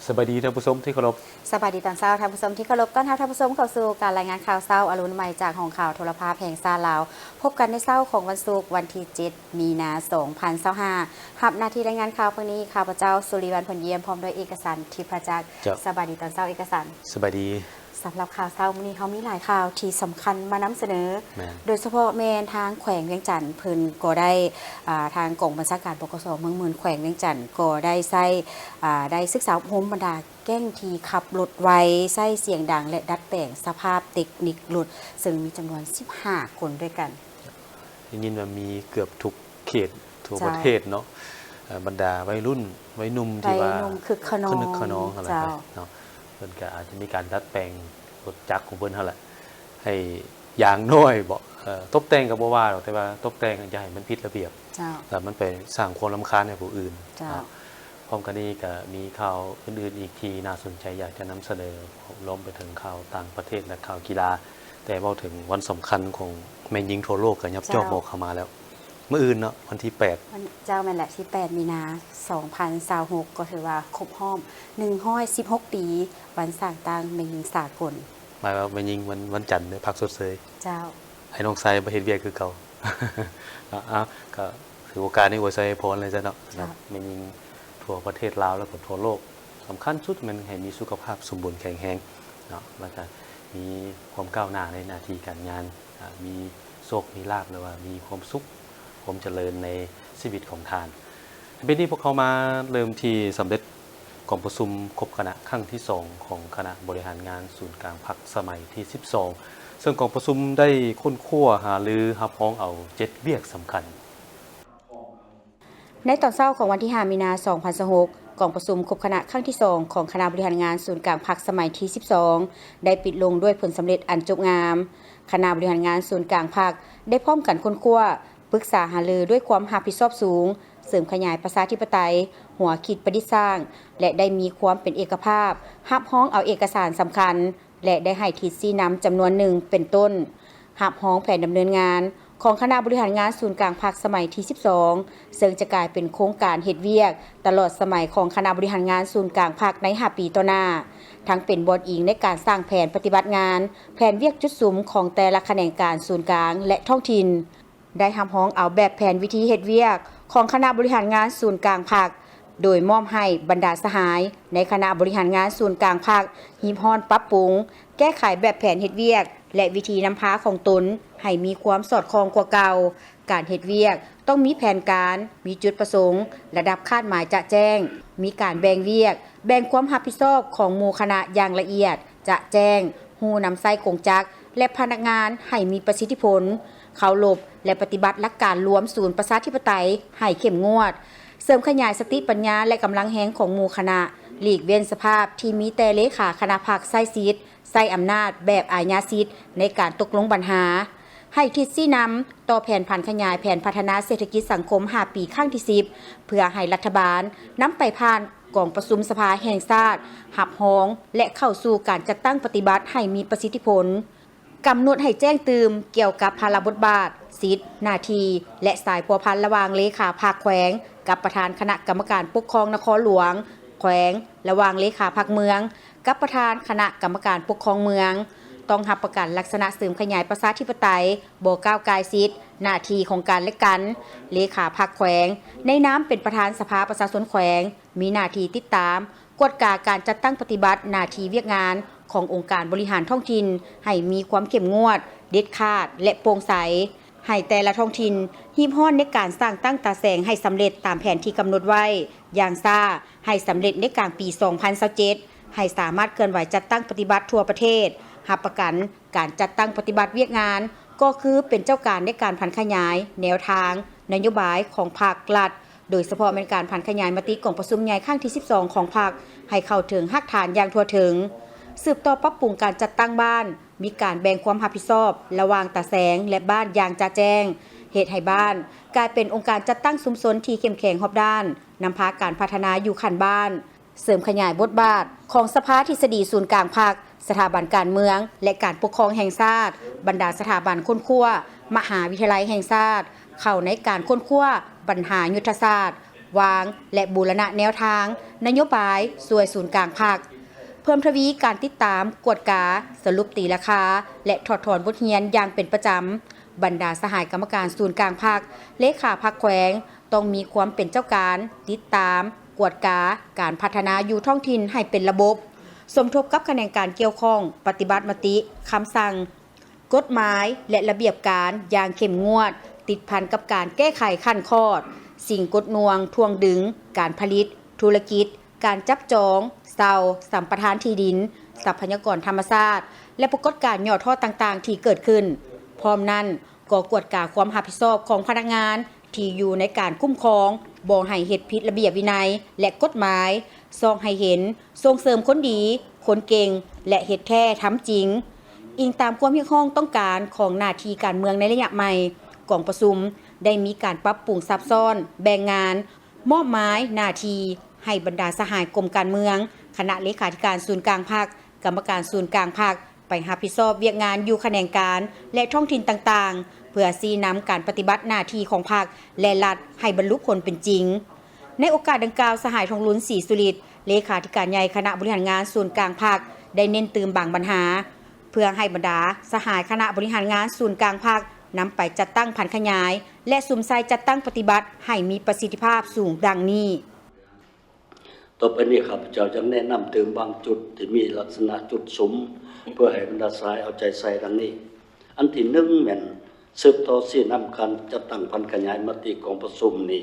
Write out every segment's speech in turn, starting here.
ສະບາຍດີທ່ານຜູ້ຊົມທີ່ເຄົາລົບ. ສະບາຍດີຕອນເຊົ້າທ່ານຜູ້ຊົມທີ່ເຄົາລົບ. ຕ້ອນຮັບທ່ານຜູ້ຊົມເຂົ້າສູ່ການລາຍງານຂ່າວເຊົ້າອາລຸນໃໝ່ຈາກຫ້ອງຂ່າວໂທລະພາບແຫ່ງຊາດລາວ. ພົບກັນໃນເຊົ້າຂອງວັນສຸກ ວັນທີເຈັດ ມີນາ ສອງພັນຊາວຫ້າ. ຮັບໜ້າທີ່ລາຍງານຂ່າວມື້ນີ້ ຂ້າພະເຈົ້າ ສຸລິວັນ ຜົນຢ້ຽມ ພ້ອມດ້ວຍເອກະສັນ ທິບພະຈັກ. ເຈົ້າ. ສະບາຍດີຕອນເຊົ້າເອກະສັນ. ສະບາຍດີ. ສຳລັບຂ່າວເຊົ້າມື້ນີ້ ເຮົາມີຫຼາຍຂ່າວທີ່ສຳຄັນມານຳສະເໜີ. ແມ່ນ. ໂດຍສະເພາະແມ່ນທາງແຂວງວຽງຈັນ ເພິ່ນກໍໄດ້ ອ່າ ທາງກອງບັນຊາການ ປກສ ເມືອງໝື່ນ ແຂວງວຽງຈັນ ກໍໄດ້ໃຊ້ ອ່າ ໄດ້ສຶກສາອົບຮົມບັນດາແກ້ງທີ່ຂັບລົດໄວ, ໃຊ້ສຽງດັງ ແລະ ດັດແປງສະພາບເຕັກນິກລົດ, ເຊິ່ງມີຈຳນວນສິບຫ້າຄົນດ້ວຍກັນ. ໄດ້ຍິນວ່າມີເກືອບທຸກເຂດທົ່ວປະເທດເນາະ. ເຈົ້າ. ເອີ ບັນດາໄວລຸ້ນໄວໜຸ່ມທີ່ວ່າ ໄວໜຸ່ມຄຶກຂະນອງ ຄະນຶກຂະນອງຫັ້ນແຫຼະ ເຈົ້າ ເນາະ, ເພິ່ນກໍອາດຈະມີການດັດແປງລົດຈັກຂອງເພິ່ນຫັ້ນແຫຼະ ໃຫ້ຢ່າງໜ້ອຍເບາະ ເອີ ຕົບແຕ່ງກໍບໍ່ວ່າດອກ, ແຕ່ວ່າຕົບແຕ່ງຢ່າໃຫ້ມັນຜິດລະບຽບ. ເຈົ້າ. ແລ້ວມັນໄປສ້າງຄວາມລຳຄານໃຫ້ຜູ້ອື່ນ. ເຈົ້າ. ເນາະ. ພ້ອມກັນນີ້ກໍມີຂ່າວອື່ນໆອີກທີ່ໜ້າສົນໃຈຢາກຈະນຳສະເໜີ, ລວມໄປເຖິງຂ່າວຕ່າງປະເທດ ແລະ ຂ່າວກິລາ. ແຕ່ເວົ້າເຖິງວັນສຳຄັນຂອງແມ່ຍິງທົ່ວໂລກກໍຍັບຈອບ ເຈົ້າ ບໍ່ເຂົ້າມາແລ້ວ. ມື້ອື່ນເນາະ ວັນທີແປດ. ວັນ ເຈົ້າ ແມ່ນແຫຼະ ທີແປດ ມີນາ ສອງພັນຊາວຫົກ ກໍຖືວ່າຄົບຮອບ ໜຶ່ງຮ້ອຍສິບຫົກປີ ວັນສ້າງຕັ້ງແມ່ຍິງສາກົນ. ໝາຍວ່າແມ່ຍິງວັນ ວັນຈັນເດ້ ພັກຊົດເຊີຍ. ເຈົ້າ. ໃຫ້ນ້ອງຊາຍໄປເຮັດວຽກຄືເກົ່າ. ເອົາ ເອົາ ກໍຖືໂອກາດນີ້ອວຍໄຊພອນເລີຍຊະເນາະ. ເຈົ້າ. ສຳລັບແມ່ຍິງທົ່ວປະເທດລາວ ແລ້ວກໍທົ່ວໂລກ, ສຳຄັນສຸດແມ່ນໃຫ້ມີສຸຂະພາບສົມບູນແຂງແຮງເນາະ, ແລ້ວກໍມີຄວາມກ້າວໜ້າໃນໜ້າທີ່ການງານ, ອາ ມີໂຊກມີລາບ ຫຼືວ່າມີຄວາມສຸກ ຄວາມຈະເລີນໃນຊີວິດຂອງທ່ານ. ໃນປີນີ້ພວກເຮົາມາເລີ່ມທີ່ສຳເລັດກອງປະຊຸມຄົບຄະນະຄັ້ງທີສອງ ຂອງຄະນະບໍລິຫານງານສູນກາງພັກສະໄໝທີສິບສອງ ເຊິ່ງກອງປະຊຸມໄດ້ຄົ້ນຄວ້າຫາລືຮັບຮອງເອົາເຈັດວຽກສຳຄັນ. ໃນຕອນເຊົ້າຂອງວັນທີຫ້າ ມີນາ ສອງພັນຊາວຫົກ ກອງປະຊຸມຄົບຄະນະຄັ້ງທີສອງ ຂອງຄະນະບໍລິຫານງານສູນກາງພັກສະໄໝທີສິບສອງ ໄດ້ປິດລົງດ້ວຍຜົນສຳເລັດອັນຈົບງາມ. ຄະນະບໍລິຫານງານສູນກາງພັກໄດ້ພ້ອມກັນຄົ້ນຄວ້າ, ປຶກສາຫາລືດ້ວຍຄວາມຮັບຜິດຊອບສູງ, ເສີມຂະຫຍາຍປະຊາທິປະໄຕ, ຫົວຄິດປະດິດສ້າງ ແລະ ໄດ້ມີຄວາມເປັນເອກະພາບ, ຮັບຮອງເອົາເອກະສານສຳຄັນ ແລະ ໄດ້ໃຫ້ທິດຊີ້ນຳຈຳນວນໜຶ່ງ ເປັນຕົ້ນ ຮັບຮອງແຜນດຳເນີນງານຂອງຄະນະບໍລິຫານງານສູນກາງພັກສະໄໝທີສິບສອງ ເຊິ່ງຈະກາຍເປັນໂຄງການເຮັດວຽກຕະຫຼອດສະໄໝຂອງຄະນະບໍລິຫານງານສູນກາງພັກໃນຫ້າປີຕໍ່ໜ້າ, ທັງເປັນບ່ອນອີງໃນການສ້າງແຜນປະຕິບັດງານ, ແຜນວຽກຈຸດສຸມຂອງແຕ່ລະຂະແໜງການສູນກາງ ແລະ ທ້ອງຖິ່ນ. ໄດ້ຮັບຮອງເອົາແບບແຜນວິທີເຮັດວຽກຂອງຄະນະບໍລິຫານງານສູນກາງພັກ, ໂດຍມອບໃຫ້ບັນດາສະຫາຍໃນຄະນະບໍລິຫານງານສູນກາງພັກ ຮີບຮ້ອນປັບປຸງ, ແກ້ໄຂແບບແຜນເຮັດວຽກ ແລະ ວິທີນຳພາຂອງຕົນໃຫ້ມີຄວາມສອດຄ່ອງກວ່າເກົ່າ. ການເຮັດວຽກຕ້ອງມີແຜນການ, ມີຈຸດປະສົງ, ລະດັບຄາດໝາຍຈະແຈ້ງ, ມີການແບ່ງວຽກ, ແບ່ງຄວາມຮັບຜິດຊອບຂອງໝູ່ຄະນະຢ່າງລະອຽດ, ຈະແຈ້ງ, ຮູ້ນຳໃຊ້ກົງຈັກ ແລະ ພະນັກງານໃຫ້ມີປະສິດທິຜົນ, ເຄົາລົບ ແລະ ປະຕິບັດຫຼັກການລວມສູນປະຊາທິປະໄຕໃຫ້ເຂັ້ມງວດ, ເສີມຂະຫຍາຍສະຕິປັນຍາ ແລະ ກຳລັງແຮງຂອງໝູ່ຄະນະ, ຫຼີກເວັ້ນສະພາບທີ່ມີແຕ່ເລຂາຄະນະພັກໃຊ້ສິດ, ໃຊ້ອຳນາດແບບອາຍາສິດໃນການຕົກລົງບັນຫາ, ໃຫ້ທິດຊີ້ນຳຕໍ່ແຜນຜັນຂະຫຍາຍແຜນພັດທະນາເສດຖະກິດສັງຄົມຫ້າປີຄັ້ງທີສິບ ເພື່ອໃຫ້ລັດຖະບານນຳໄປຜ່ານກອງປະຊຸມສະພາແຫ່ງຊາດຮັບຮອງ ແລະ ເຂົ້າສູ່ການຈັດຕັ້ງປະຕິບັດໃຫ້ມີປະສິດທິຜົນ. ກຳນົດໃຫ້ແຈ້ງຕື່ມກ່ຽວກັບພາລະບົດບາດ, ສິດ, ໜ້າທີ່ ແລະ ສາຍພົວພັນລະຫວ່າງເລຂາພັກແຂວງກັບປະທານຄະນະກຳມະການປົກຄອງນະຄອນຫຼວງ, ແຂວງ, ລະຫວ່າງເລຂາພັກເມືອງກັບປະທານຄະນະກຳມະການປົກຄອງເມືອງ, ຕ້ອງຮັບປະກັນລັກສະນະເສີມຂະຫຍາຍປະຊາທິປະໄຕ, ບໍ່ກ້າວກ່າຍສິດ, ໜ້າທີ່ຂອງກັນ ແລະ ກັນ. ເລຂາພັກແຂວງໃນນາມເປັນປະທານສະພາປະຊາຊົນແຂວງ ມີໜ້າທີ່ຕິດຕາມ, ກວດກາການຈັດຕັ້ງປະຕິບັດໜ້າທີ່ວຽກງານຂອງອົງການບໍລິຫານທ້ອງຖິ່ນໃຫ້ມີຄວາມເຂັ້ມງວດ, ເດັດຂາດ ແລະ ໂປ່ງໃສ, ໃຫ້ແຕ່ລະທ້ອງຖິ່ນຮີບຮ້ອນໃນການສ້າງຕັ້ງຕາແສງໃຫ້ສຳເລັດຕາມແຜນທີ່ກຳນົດໄວ້, ຢ່າງຊ້າໃຫ້ສຳເລັດໃນກາງປີສອງພັນຊາວເຈັດ, ໃຫ້ສາມາດເຄື່ອນໄຫວຈັດຕັ້ງປະຕິບັດທົ່ວປະເທດ, ຮັບປະກັນ ການຈັດຕັ້ງປະຕິບັດວຽກງານ ກໍຄືເປັນເຈົ້າການໃນການຜັນຂະຫຍາຍແນວທາງນະໂຍບາຍຂອງພັກລັດ, ໂດຍສະເພາະແມ່ນການຜັນຂະຫຍາຍມະຕິກອງປະຊຸມໃຫຍ່ຄັ້ງທີສິບສອງຂອງພັກໃຫ້ເຂົ້າເຖິງຮາກຖານຢ່າງທົ່ວເຖິງ, ສືບຕໍ່ປັບປຸງການຈັດຕັ້ງບ້ານ, ມີການແບ່ງຄວາມຮັບຜິດຊອບລະຫວ່າງຕາແສງ ແລະ ບ້ານຢ່າງຈະແຈ້ງ, ເຮັດໃຫ້ບ້ານກາຍເປັນອົງການຈັດຕັ້ງຊຸມຊົນທີ່ເຂັ້ມແຂງຮອບດ້ານ, ນຳພາການພັດທະນາຢູ່ຂັ້ນບ້ານ. ເສີມຂະຫຍາຍບົດບາດຂອງສະພາທິດສະດີສູນກາງພັກ, ສະຖາບັນການເມືອງ ແລະ ການປົກຄອງແຫ່ງຊາດ, ບັນດາສະຖາບັນຄົ້ນຄວ້າ, ມະຫາວິທະຍາໄລແຫ່ງຊາດ ເຂົ້າໃນການຄົ້ນຄວ້າບັນຫາຍຸດທະສາດ, ວາງ ແລະ ບູລະນະແນວທາງນະໂຍບາຍຊ່ວຍສູນກາງພັກ, ເພີ່ມທະວີການຕິດຕາມ, ກວດກາ, ສະຫຼຸບຕີລາຄາ ແລະ ຖອດຖອນບົດຮຽນຢ່າງເປັນປະຈຳ. ບັນດາສະຫາຍກຳມະການສູນກາງພັກ, ເລຂາພັກແຂວງ ຕ້ອງມີຄວາມເປັນເຈົ້າການ, ຕິດຕາມ, ກວດກາການພັດທະນາຢູ່ທ້ອງຖິ່ນໃຫ້ເປັນລະບົບ, ສົມທົບກັບຂະແໜງການກ່ຽວຂ້ອງ ປະຕິບັດມະຕິ, ຄຳສັ່ງ, ກົດໝາຍ ແລະ ລະບຽບການຢ່າງເຂັ້ມງວດ, ຕິດພັນກັບການແກ້ໄຂຂັດຂ້ອງ, ສິ່ງກົດໜ່ວງ, ຖ່ວງດຶງ, ການຜະລິດ, ທຸລະກິດ, ການຈັບຈອງ, ເຊົ່າ, ສຳປະທານທີ່ດິນ, ຊັບພະຍາກອນທຳມະຊາດ ແລະ ປາກົດການຫຍໍ້ທໍ້ຕ່າງໆທີ່ເກີດຂຶ້ນ. ພ້ອມນັ້ນ, ກໍກວດກາຄວາມຮັບຜິດຊອບຂອງພະນັກງານທີ່ຢູ່ໃນການຄຸ້ມຄອງ, ບໍ່ໃຫ້ເຮັດຜິດລະບຽບວິໄນ ແລະ ກົດໝາຍ, ຊອກໃຫ້ເຫັນ, ສົ່ງເສີມຄົນດີ, ຄົນເກັ່ງ ແລະ ເຮັດແທ້ທຳຈິງ. ອີງຕາມຄວາມຮຽກຮ້ອງຕ້ອງການຂອງໜ້າທີ່ການເມືອງໃນໄລຍະໃໝ່, ກອງປະຊຸມໄດ້ມີການປັບປຸງສັບຊ້ອນ, ແບ່ງງານ, ມອບໝາຍໜ້າທີ່ໃຫ້ບັນດາສະຫາຍກົມການເມືອງ, ຄະນະເລຂາທິການສູນກາງພັກ, ກຳມະການສູນກາງພັກ ໄປຮັບຜິດຊອບວຽກງານຢູ່ຂະແໜງການ ແລະ ທ້ອງຖິ່ນຕ່າງໆ ເພື່ອຊີ້ນຳການປະຕິບັດໜ້າທີ່ຂອງພັກ ແລະ ລັດ ໃຫ້ບັນລຸຜົນເປັນຈິງ. ໃນໂອກາດດັ່ງກ່າວ, ສະຫາຍ ທອງລຸນ ສີສຸລິດ ເລຂາທິການໃຫຍ່ຄະນະບໍລິຫານງານສູນກາງພັກ ໄດ້ເນັ້ນຕື່ມບາງບັນຫາ ເພື່ອໃຫ້ບັນດາສະຫາຍຄະນະບໍລິຫານງານສູນກາງພັກ ນຳໄປຈັດຕັ້ງຜັນຂະຫຍາຍ ແລະ ສຸມໃສ່ຈັດຕັ້ງປະຕິບັດໃຫ້ມີປະສິດທິພາບສູງດັ່ງນີ້. ຕໍ່ໄປນີ້ ຂ້າພະເຈົ້າຈະແນະນຳຕື່ມບາງຈຸດທີ່ມີລັກສະນະຈຸດສຸມ ເພື່ອໃຫ້ບັນດາສະຫາຍເອົາໃຈໃສ່ດັ່ງນີ້. ອັນທີໜຶ່ງແມ່ນສືບຕໍ່ຊີ້ນຳການຈັດຕັ້ງຜັນຂະຫຍາຍມະຕິກອງປະຊຸມນີ້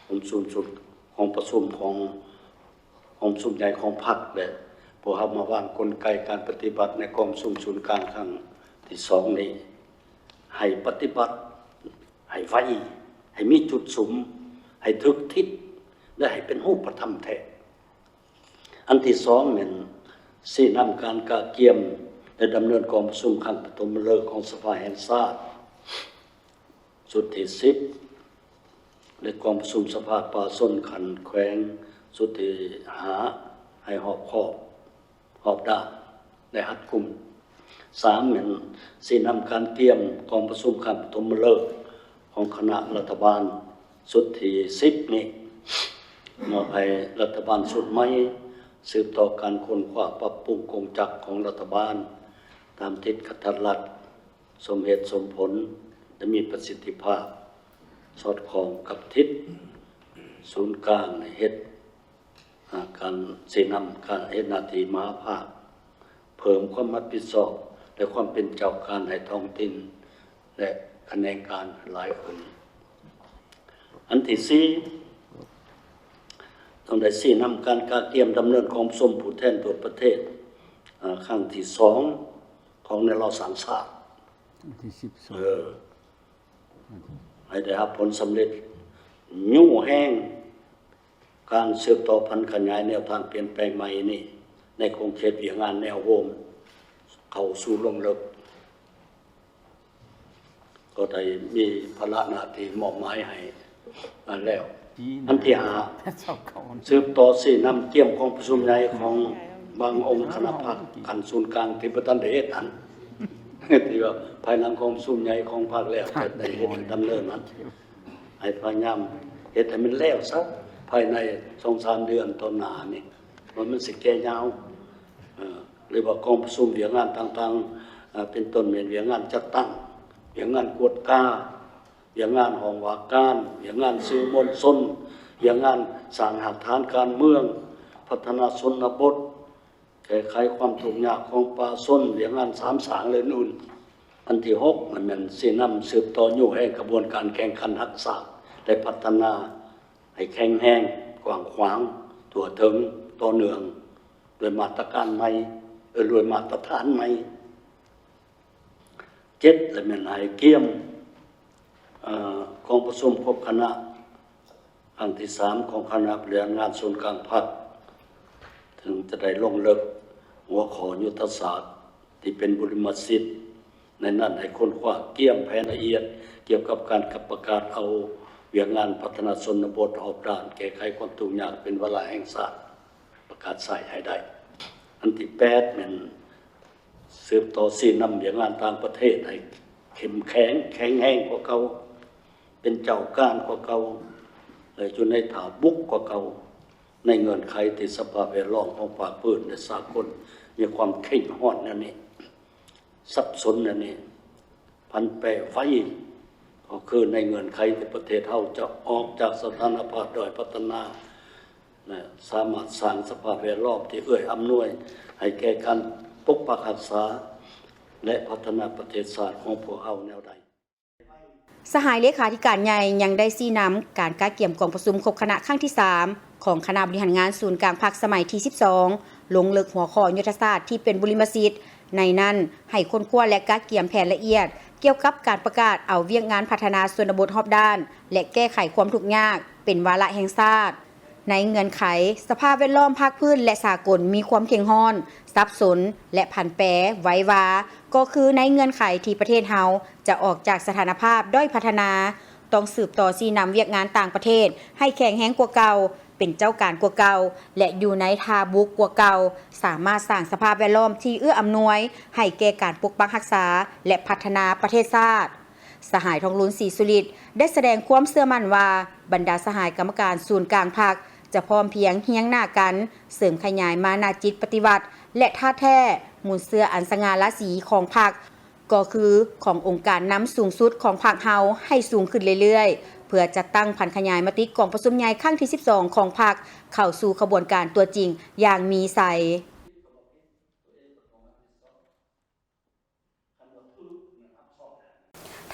ຂອງຊຸມສຸດ ຂອງປະຊຸມຂອງ ຂອງຊຸມໃຫຍ່ຂອງພັກ ແລະ ພວກເຮົາມາວາງກົນໄກການປະຕິບັດໃນກອງປະຊຸມສູນກາງຄັ້ງທີສອງນີ້ ໃຫ້ປະຕິບັດ ໃຫ້ໄວ, ໃຫ້ມີຈຸດສຸມ, ໃຫ້ຖືກທິດ ແລະ ໃຫ້ເປັນຮູບປະທຳແທ້. ອັນທີສອງແມ່ນຊີ້ນຳການກະກຽມ ແລະ ດຳເນີນກອງປະຊຸມຄັ້ງປະຖົມມະເລີກຂອງສະພາແຫ່ງຊາດ ຊຸດທີສິບ ແລະ ກອງປະຊຸມສະພາປະຊາຊົນຂັ້ນແຂວງຊຸດທີຫ້າ ໃຫ້ຮອບຄອບ ຮອບດ້ານ ແລະ ຮັດກຸມ. ສາມແມ່ນຊີ້ນຳການກຽມກອງປະຊຸມຄັ້ງປະຖົມມະເລີກຂອງຄະນະລັດຖະບານຊຸດທີສິບນີ້ ມອບໃຫ້ລັດຖະບານຊຸດໃໝ່ ສືບຕໍ່ການຄົ້ນຄວ້າປັບປຸງກົງຈັກຂອງລັດຖະບານ ຕາມທິດກະທັດລັດ ສົມເຫດສົມຜົນ ແລະ ມີປະສິດທິພາບ ສອດຄ່ອງກັບທິດສູນກາງໃຫ້ເຮັດ ອາ ການຊີ້ນຳການເຮັດໜ້າທີ່ມະຫາພາກ, ເພີ່ມຄວາມຮັບຜິດຊອບ ແລະ ຄວາມເປັນເຈົ້າການໃຫ້ທ້ອງຖິ່ນ ແລະ ຂະແໜງການຫຼາຍຂຶ້ນ. ອັນທີສີ່ ຕ້ອງໄດ້ຊີ້ນຳການກະກຽມດຳເນີນກອງປະຊຸມຜູ້ແທນທົ່ວປະເທດ ອາ ຄັ້ງທີສອງ ຂອງແນວລາວສ້າງຊາດ ອັນທີສິບສອງ ເອີ ໃຫ້ໄດ້ຮັບຜົນສຳເລັດ, ຍູ້ແຮງການສືບຕໍ່ຜັນຂະຫຍາຍແນວທາງປ່ຽນແປງໃໝ່ນີ້ ໃນຂອບເຂດວຽກງານແນວໂຮມ ເຂົ້າສູ່ລົງເລິກ ກໍໄດ້ມີພາລະໜ້າທີ່ມອບໝາຍໃຫ້ແລ້ວ. ອັນທີຫ້າ ສືບຕໍ່ຊີ້ນຳກຽມກອງປະຊຸມໃຫຍ່ຂອງບາງອົງຄະນະພັກຂັ້ນສູນກາງທີ່ບໍ່ທັນໄດ້ເຮັດຫັ້ນ ທີ່ວ່າພາຍຫຼັງກອງປະຊຸມໃຫຍ່ຂອງພັກແລ້ວ ຈະໄດ້ເຮັດດຳເນີນນັ້ນ ໃຫ້ພະຍາຍາມເຮັດໃຫ້ມັນແລ້ວຊະ ພາຍໃນສອງສາມເດືອນຕໍ່ໜ້ານີ້ ວ່າມັນຊິແກ່ຍາວ ເອີ ຫຼືວ່າກອງປະຊຸມວຽກງານຕ່າງໆ ເປັນຕົ້ນແມ່ນວຽກງານຈັດຕັ້ງ, ວຽກງານກວດກາ, ວຽກງານຫ້ອງວ່າການ, ວຽກງານສື່ມວນຊົນ, ວຽກງານສ້າງຮາກຖານການເມືອງ, ພັດທະນາຊົນນະບົດ, ແກ້ໄຂຄວາມທຸກຍາກຂອງປະຊາຊົນ, ວຽກງານສາມສ້າງ ແລະ ອື່ນໆ. ອັນທີຫົກ ມັນແມ່ນຊີ້ນຳສືບຕໍ່ຍູ້ແຮງຂະບວນການແຂ່ງຂັນຮັກຊາດ ແລະ ພັດທະນາໃຫ້ແຂງແຮງ, ກວ້າງຂວາງ, ທົ່ວເຖິງ, ຕໍ່ເນື່ອງ ດ້ວຍມາດຕະການໃໝ່ ເອີ ດ້ວຍມາດຕະຖານໃໝ່. ເຈັດ ລະແມ່ນໃຫ້ກຽມ ເອີ ກອງປະຊຸມຄົບຄະນະຄັ້ງທີສາມຂອງຄະນະບໍລິຫານງານສູນກາງພັກ ເຖິງຈະໄດ້ລົງເລິກຫົວຂໍ້ຍຸດທະສາດທີ່ເປັນບຸລິມະສິດ ໃນນັ້ນໃຫ້ຄົ້ນຄວ້າກຽມແຜນລະອຽດກ່ຽວກັບການປະກາດເອົາວຽກງານພັດທະນາຊົນນະບົດຮອບດ້ານແກ້ໄຂຄວາມທຸກຍາກເປັນວາລະແຫ່ງຊາດ ປະກາດໃຊ້ໃຫ້ໄດ້. ອັນທີແປດ ແມ່ນສືບຕໍ່ຊີ້ນຳວຽກງານຕ່າງປະເທດໃຫ້ເຂັ້ມແຂງ, ແຂງແຮງກວ່າເກົ່າ, ເປັນເຈົ້າການກວ່າເກົ່າ, ເ ຢູ່ໃນທ່າບຸກກວ່າເກົ່າ ໃນເງື່ອນໄຂທີ່ສະພາບແວດລ້ອມຂອງພາກພື້ນ ແລະ ສາກົນມີຄວາມເຄັ່ງຮອດແນວນີ້ ສັບສົນແນວນີ້ ຜັນແປໄວ ກໍຄືໃນເງື່ອນໄຂທີ່ປະເທດເຮົາຈະອອກຈາກສະຖານະພາບດ້ອຍພັດທະນາ ແລະ ສາມາດສ້າງສະພາບແວດລ້ອມທີ່ເອື້ອອຳນວຍໃຫ້ແກ່ການປົກປັກຮັກສາ ແລະ ພັດທະນາປະເທດຊາດຂອງພວກເຮົາແນວໃດ. ສະຫາຍເລຂາທິການໃຫຍ່ຍັງໄດ້ຊີ້ນຳການກະກຽມກອງປະຊຸມຄົບຄະນະຄັ້ງທີສາມ ຂອງຄະນະບໍລິຫານງານສູນກາງພັກສະໄໝທີສິບສອງ ລົງເລິກຫົວຂໍ້ຍຸດທະສາດທີ່ເປັນບຸລິມະສິດ, ໃນນັ້ນໃຫ້ຄົ້ນຄວ້າ ແລະ ກະກຽມແຜນລະອຽດ ກ່ຽວກັບການປະກາດເອົາວຽກງານພັດທະນາຊົນນະບົດຮອບດ້ານ ແລະ ແກ້ໄຂຄວາມທຸກຍາກເປັນວາລະແຫ່ງຊາດ. ໃນເງື່ອນໄຂສະພາບແວດລ້ອມພາກພື້ນ ແລະ ສາກົນມີຄວາມເຄັ່ງຮ້ອນ, ສັບສົນ ແລະ ຜັນແປໄວວາ ກໍຄືໃນເງື່ອນໄຂທີ່ປະເທດເຮົາຈະອອກຈາກສະຖານະພາບດ້ອຍພັດທະນາ, ຕ້ອງສືບຕໍ່ຊີ້ນຳວຽກງານຕ່າງປະເທດໃຫ້ແຂງແຮງກວ່າເກົ່າ, ເປັນເຈົ້າການກວ່າເກົ່າ ແລະ ຢູ່ໃນທ່າບຸກກວ່າເກົ່າ, ສາມາດສ້າງສະພາບແວດລ້ອມທີ່ເອື້ອອຳນວຍໃຫ້ແກ່ການປົກປັກຮັກສາ ແລະ ພັດທະນາປະເທດຊາດ. ສະຫາຍ ທອງລຸນ ສີສຸລິດ ໄດ້ສະແດງຄວາມເຊື່ອໝັ້ນວ່າ ບັນດາສະຫາຍກຳມະການສູນກາງພັກ ຈະພ້ອມພຽງຮຽງໜ້າກັນ ເສີມຂະຫຍາຍມານະຈິດປະຕິວັດ ແລະ ທ່າດແທ້ມູນເຊື້ອອັນສະຫງ່າລາສີຂອງພັກ ກໍຄືຂອງອົງການນຳສູງສຸດຂອງພັກເຮົາໃຫ້ສູງຂຶ້ນເລື້ອຍໆ ເພື່ອຈັດຕັ້ງຜັນຂະຫຍາຍມະຕິກອງປະຊຸມໃຫຍ່ຄັ້ງທີສິບສອງຂອງພັກ ເຂົ້າສູ່ຂະບວນການຕົວຈິງຢ່າງມີໄຊ.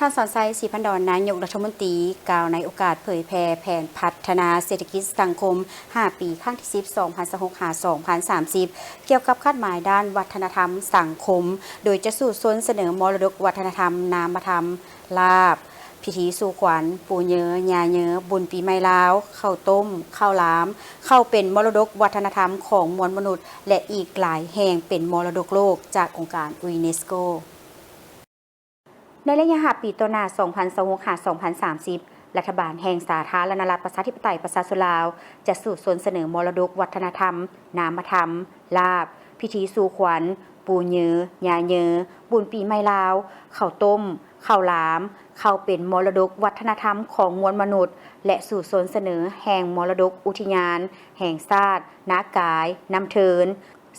ທ່ານ ສອນໄຊ ສີພັນດອນ ນາຍົກລັດຖະມົນຕີ ກ່າວໃນໂອກາດເຜີຍແຜ່ແຜນພັດທະນາເສດຖະກິດສັງຄົມຫ້າປີ ຄັ້ງທີສິບ ສອງພັນຊາວຫົກ ຫາ ສອງພັນສາມສິບ ກ່ຽວກັບຄາດໝາຍດ້ານວັດທະນະທຳສັງຄົມ ໂດຍຈະສູ້ຊົນສະເໜີມໍລະດົກວັດທະນະທຳນາມະທຳ ລາບ, ພິທີສູ່ຂວັນ, ປູເຍີ, ຍາເຍີ, ບຸນປີໃໝ່ລາວ, ເຂົ້າຕົ້ມ, ເຂົ້າຫຼາມ, ເຂົ້າເປັນມໍລະດົກວັດທະນະທຳຂອງມວນມະນຸດ ແລະ ອີກຫຼາຍແຫ່ງເປັນມໍລະດົກໂລກຈາກອົງການຢູເນສໂກ. ໃນໄລຍະຫ້າປີຕໍ່ໜ້າ ສອງພັນຊາວຫົກ ຫາ ສອງພັນສາມສິບ ລັດຖະບານແຫ່ງສາທາລະນະລັດ ປະຊາທິປະໄຕ ປະຊາຊົນລາວ ຈະສູ້ຊົນສະເໜີມໍລະດົກວັດທະນະທຳ, ນາມະທຳ, ລາບ, ພິທີສູ່ຂວັນ, ປູເຍີ, ຍາເຍີ, ບຸນປີໃໝ່ລາວ, ເຂົ້າຕົ້ມ, ເຂົ້າຫຼາມ, ເຂົ້າເປັນມໍລະດົກວັດທະນະທຳຂອງມວນມະນຸດ ແລະ ສູ້ຊົນສະເໜີແຫ່ງມໍລະດົກອຸທິຍານແຫ່ງຊາດ ນາກາຍ, ນ້ຳເທີນ,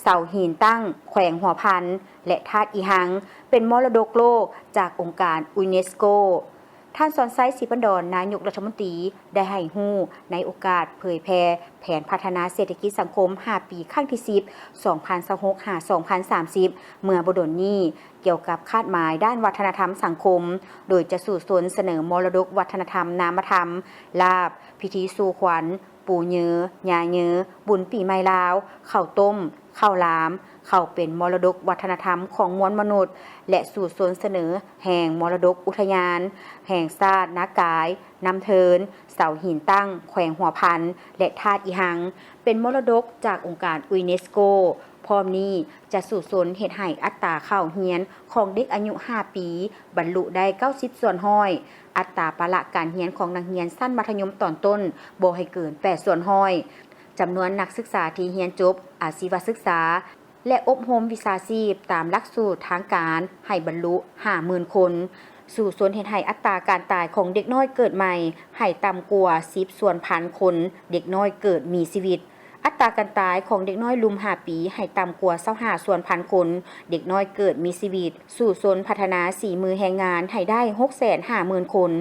ເສົາຫີນຕັ້ງ ແຂວງຫົວພັນ ແລະ ທາດອີຮັງ ເປັນມໍລະດົກໂລກຈາກອົງການຢູເນສໂກ. ທ່ານ ສອນໄຊ ສີພັນດອນ ນາຍົກລັດຖະມົນຕີ ໄດ້ໃຫ້ຮູ້ໃນໂອກາດເຜີຍແຜ່ແຜນພັດທະນາເສດຖະກິດສັງຄົມຫ້າປີ ຄັ້ງທີສິບ ສອງພັນຊາວຫົກ ຫາ ສອງພັນສາມສິບ ເມື່ອບໍ່ດົນນີ້ ກ່ຽວກັບຄາດໝາຍດ້ານວັດທະນະທຳສັງຄົມ ໂດຍຈະສູ້ຊົນສະເໜີມໍລະດົກວັດທະນະທຳນາມະທຳ, ລາບ, ພິທີສູ່ຂວັນ, ປູເຍີ, ຍາເຍີ, ບຸນປີໃໝ່ລາວ, ເຂົ້າຕົ້ມ, ເຂົ້າຫຼາມ, ເຂົ້າເປັນມໍລະດົກວັດທະນະທຳຂອງມວນມະນຸດ ແລະ ສູ້ຊົນສະເໜີແຫ່ງມໍລະດົກອຸທະຍານແຫ່ງຊາດ ນາກາຍ, ນ້ຳເທີນ, ເສົາຫີນຕັ້ງ ແຂວງຫົວພັນ ແລະ ທາດອີຮັງ ເປັນມໍລະດົກຈາກອົງການຢູເນສໂກ. ພ້ອມນີ້ຈະສູ້ຊົນເຮັດໃຫ້ອັດຕາເຂົ້າຮຽນຂອງເດັກອາຍຸຫ້າປີ ບັນລຸໄດ້ເກົ້າສິບສ່ວນຮ້ອຍ, ອັດຕາປະລະການຮຽນຂອງນັກຮຽນຊັ້ນມັດທະຍົມຕອນຕົ້ນບໍ່ໃຫ້ເກີນແປດສ່ວນຮ້ອຍ, ຈຳນວນນັກສຶກສາທີ່ຮຽນຈົບອາຊີວະສຶກສາ ແລະ ອົບຮົມວິຊາຊີບຕາມຫຼັກສູດທາງການໃຫ້ບັນລຸຫ້າໝື່ນຄົນ, ສູ້ຊົນເຮັດໃຫ້ອັດຕາການຕາຍຂອງເດັກນ້ອຍເກີດໃໝ່ໃຫ້ຕ່ຳກວ່າສິບສ່ວນພັນຄົນເດັກນ້ອຍເກີດມີຊີວິດ, ອັດຕາການຕາຍຂອງເດັກນ້ອຍລຸ່ມຫ້າປີໃຫ້ຕ່ຳກວ່າຊາວຫ້າສ່ວນພັນຄົນເດັກນ້ອຍເກີດມີຊີວິດ, ສູ້ຊົນພັດທະນາສີມືແຮງງານໃຫ້ໄດ້ຫົກແສນຫ້າໝື່ນຄົນ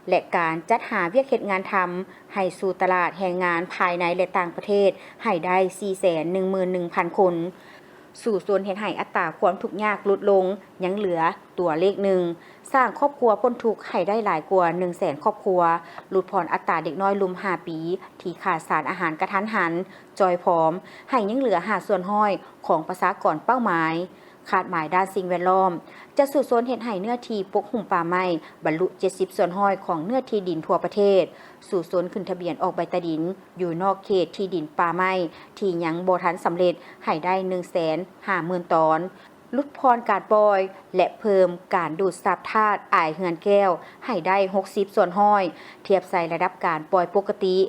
ແລະ ການຈັດຫາວຽກເຮັດງານທຳໃຫ້ສູ່ຕະຫຼາດແຮງງານພາຍໃນ ແລະ ຕ່າງປະເທດໃຫ້ໄດ້ສີ່ແສນໜຶ່ງໝື່ນໜຶ່ງພັນຄົນ, ສູ້ຊົນເຮັດໃຫ້ອັດຕາຄວາມທຸກຍາກຫຼຸດລົງ ຍັງເຫຼືອຕົວເລກໜຶ່ງ, ສ້າງຄອບຄົວພົ້ນທຸກໃຫ້ໄດ້ຫຼາຍກວ່າໜຶ່ງແສນຄອບຄົວ, ຫຼຸດຜ່ອນອັດຕາເດັກນ້ອຍລຸ່ມຫ້າປີທີ່ຂາດສານອາຫານກະທັນຫັນ, ຈ່ອຍຜອມ ໃຫ້ຍັງເຫຼືອຫ້າສ່ວນຮ້ອຍຂອງປະຊາກອນເປົ້າໝາຍ. ຄາດໝາຍດ້ານສິ່ງແວດລ້ອມ ຈະສູ້ຊົນເຮັດໃຫ້ເນື້ອທີ່ປົກຫຸ້ມປ່າໄມ້ບັນລຸເຈັດສິບສ່ວນຮ້ອຍຂອງເນື້ອທີ່ດິນທົ່ວປະເທດ, ສູ້ຊົນຂຶ້ນທະບຽນອອກໃບຕາດິນຢູ່ນອກເຂດທີ່ດິນປ່າໄມ້ທີ່ຍັງບໍ່ທັນສຳເລັດໃຫ້ໄດ້ໜຶ່ງແສນຫ້າໝື່ນຕອນ, ຫຼຸດຜ່ອນການປ່ອຍ ແລະ ເພີ່ມການດູດຊັບທາດອາຍເຮືອນແກ້ວໃຫ້ໄດ້ຫົກສິບສ່ວນຮ້ອຍ ທຽບໃສ່ລະດັບການປ່ອຍປົກກະຕິ.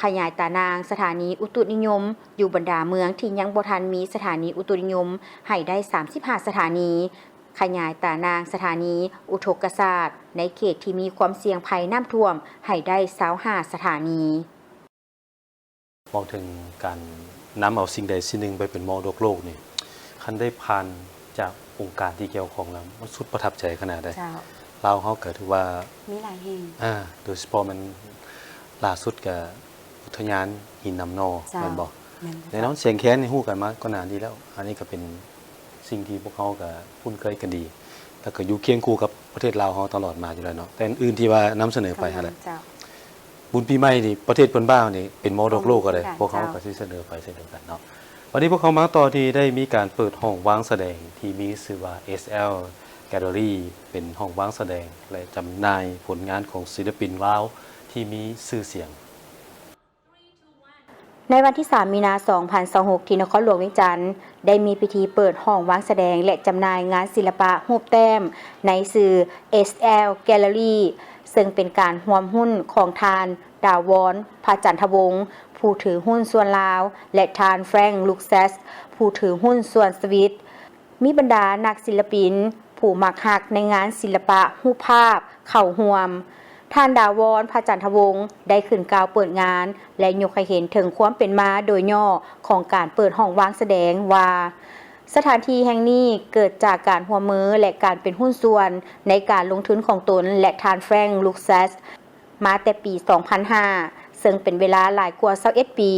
ຂະຫຍາຍຕາໜ່າງສະຖານີອຸຕຸນິຍົມຢູ່ບັນດາເມືອງທີ່ຍັງບໍ່ທັນມີສະຖານີອຸຕຸນິຍົມໃຫ້ໄດ້ສາມສິບຫ້າສະຖານີ, ຂະຫຍາຍຕາໜ່າງສະຖານີອຸທົກກະສາດ ໃນເຂດທີ່ມີຄວາມສ່ຽງໄພນ້ຳຖ້ວມໃຫ້ໄດ້ຊາວຫ້າສະຖານີ. ເວົ້າເຖິງການນຳເອົາສິ່ງໃດສິ່ງໜຶ່ງໄປເປັນມໍລະດົກໂລກນີ້ ຄັນໄດ້ຜ່ານຈາກອົງການທີ່ກ່ຽວຂ້ອງແລ້ວ ມັນສຸດປະທັບໃຈຂະໜາດໃດ. ເຈົ້າ. ລາວເຮົາກໍຖືວ່າມີຫຼາຍແຫ່ງ ອາ ໂດຍສະເພາະແມ່ນລ່າສຸດກໍອຸທະຍານຫີນນ້ຳໜໍ່. ເຈົ້າ. ແມ່ນບໍ່? ແມ່ນເຈົ້າ. ແນ່ນອນ ຊຽງແຄນນີ້ຮູ້ກັນມາກໍນານດີແລ້ວ ອັນນີ້ກໍເປັນສິ່ງທີ່ພວກເຮົາກໍຄຸ້ນເຄີຍກັນດີ ແລ້ວກໍຢູ່ຄຽງຄູ່ກັບປະເທດລາວເຮົາຕະຫຼອດມາຢູ່ແລ້ວເນາະ. ແຕ່ອັນອື່ນທີ່ວ່ານຳສະເໜີໄປຫັ້ນແຫຼະ ເຈົ້າ. ບຸນປີໃໝ່ນີ້ ປະເທດເພື່ອນບ້ານນີ້ເປັນມໍລະດົກໂລກກໍໄດ້ ເປັນຂອງ ພວກເຮົາກໍຊິສະເໜີໄປເຊັ່ນດຽວກັນເນາະ. ວັນນີ້ພວກເຮົາມາຕໍ່ທີ່ໄດ້ມີການເປີດຫ້ອງວາງສະແດງທີ່ມີຊື່ວ່າ ເອສແອລ Gallery ເປັນຫ້ອງວາງສະແດງ ແລະ ຈຳໜ່າຍຜົນງານຂອງສິລະປິນລາວທີ່ມີຊື່ສຽງ. ໃນວັນທີສາມ ມີນາ ສອງພັນຊາວຫົກ ທີ່ນະຄອນຫຼວງວຽງຈັນ ໄດ້ມີພິທີເປີດຫ້ອງວາງສະແດງ ແລະ ຈຳໜ່າຍງານສິລະປະຮູບແຕ້ມໃນຊື່ ເອສແອລ Gallery ເຊິ່ງເປັນການຮ່ວມຮຸ້ນຂອງທ່ານ ດາວອນ ພະຈັນທະວົງ ຜູ້ຖືຮຸ້ນສ່ວນລາວ ແລະ ທ່ານ Frank Luxas ຜູ້ຖືຮຸ້ນສ່ວນສະວິດ. ມີບັນດານັກສິລະປິນຜູ້ມັກຮັກໃນງານສິລະປະຮູບພາບເຂົ້າຮ່ວມ. ທ່ານ ດາວອນ ພະຈັນທະວົງ ໄດ້ຂຶ້ນກ່າວເປີດງານ ແລະ ຍົກໃຫ້ເຫັນເຖິງຄວາມເປັນມາໂດຍຫຍໍ້ຂອງການເປີດຫ້ອງວາງສະແດງວ່າ ສະຖານທີ່ແຫ່ງນີ້ເກີດຈາກການຮ່ວມມື ແລະ ການເປັນຫຸ້ນສ່ວນໃນການລົງທຶນຂອງຕົນ ແລະ ທ່ານ Frank Luxas ມາແຕ່ປີສອງພັນຫ້າ ເຊິ່ງເປັນເວລາຫຼາຍກວ່າຊາວເອັດປີ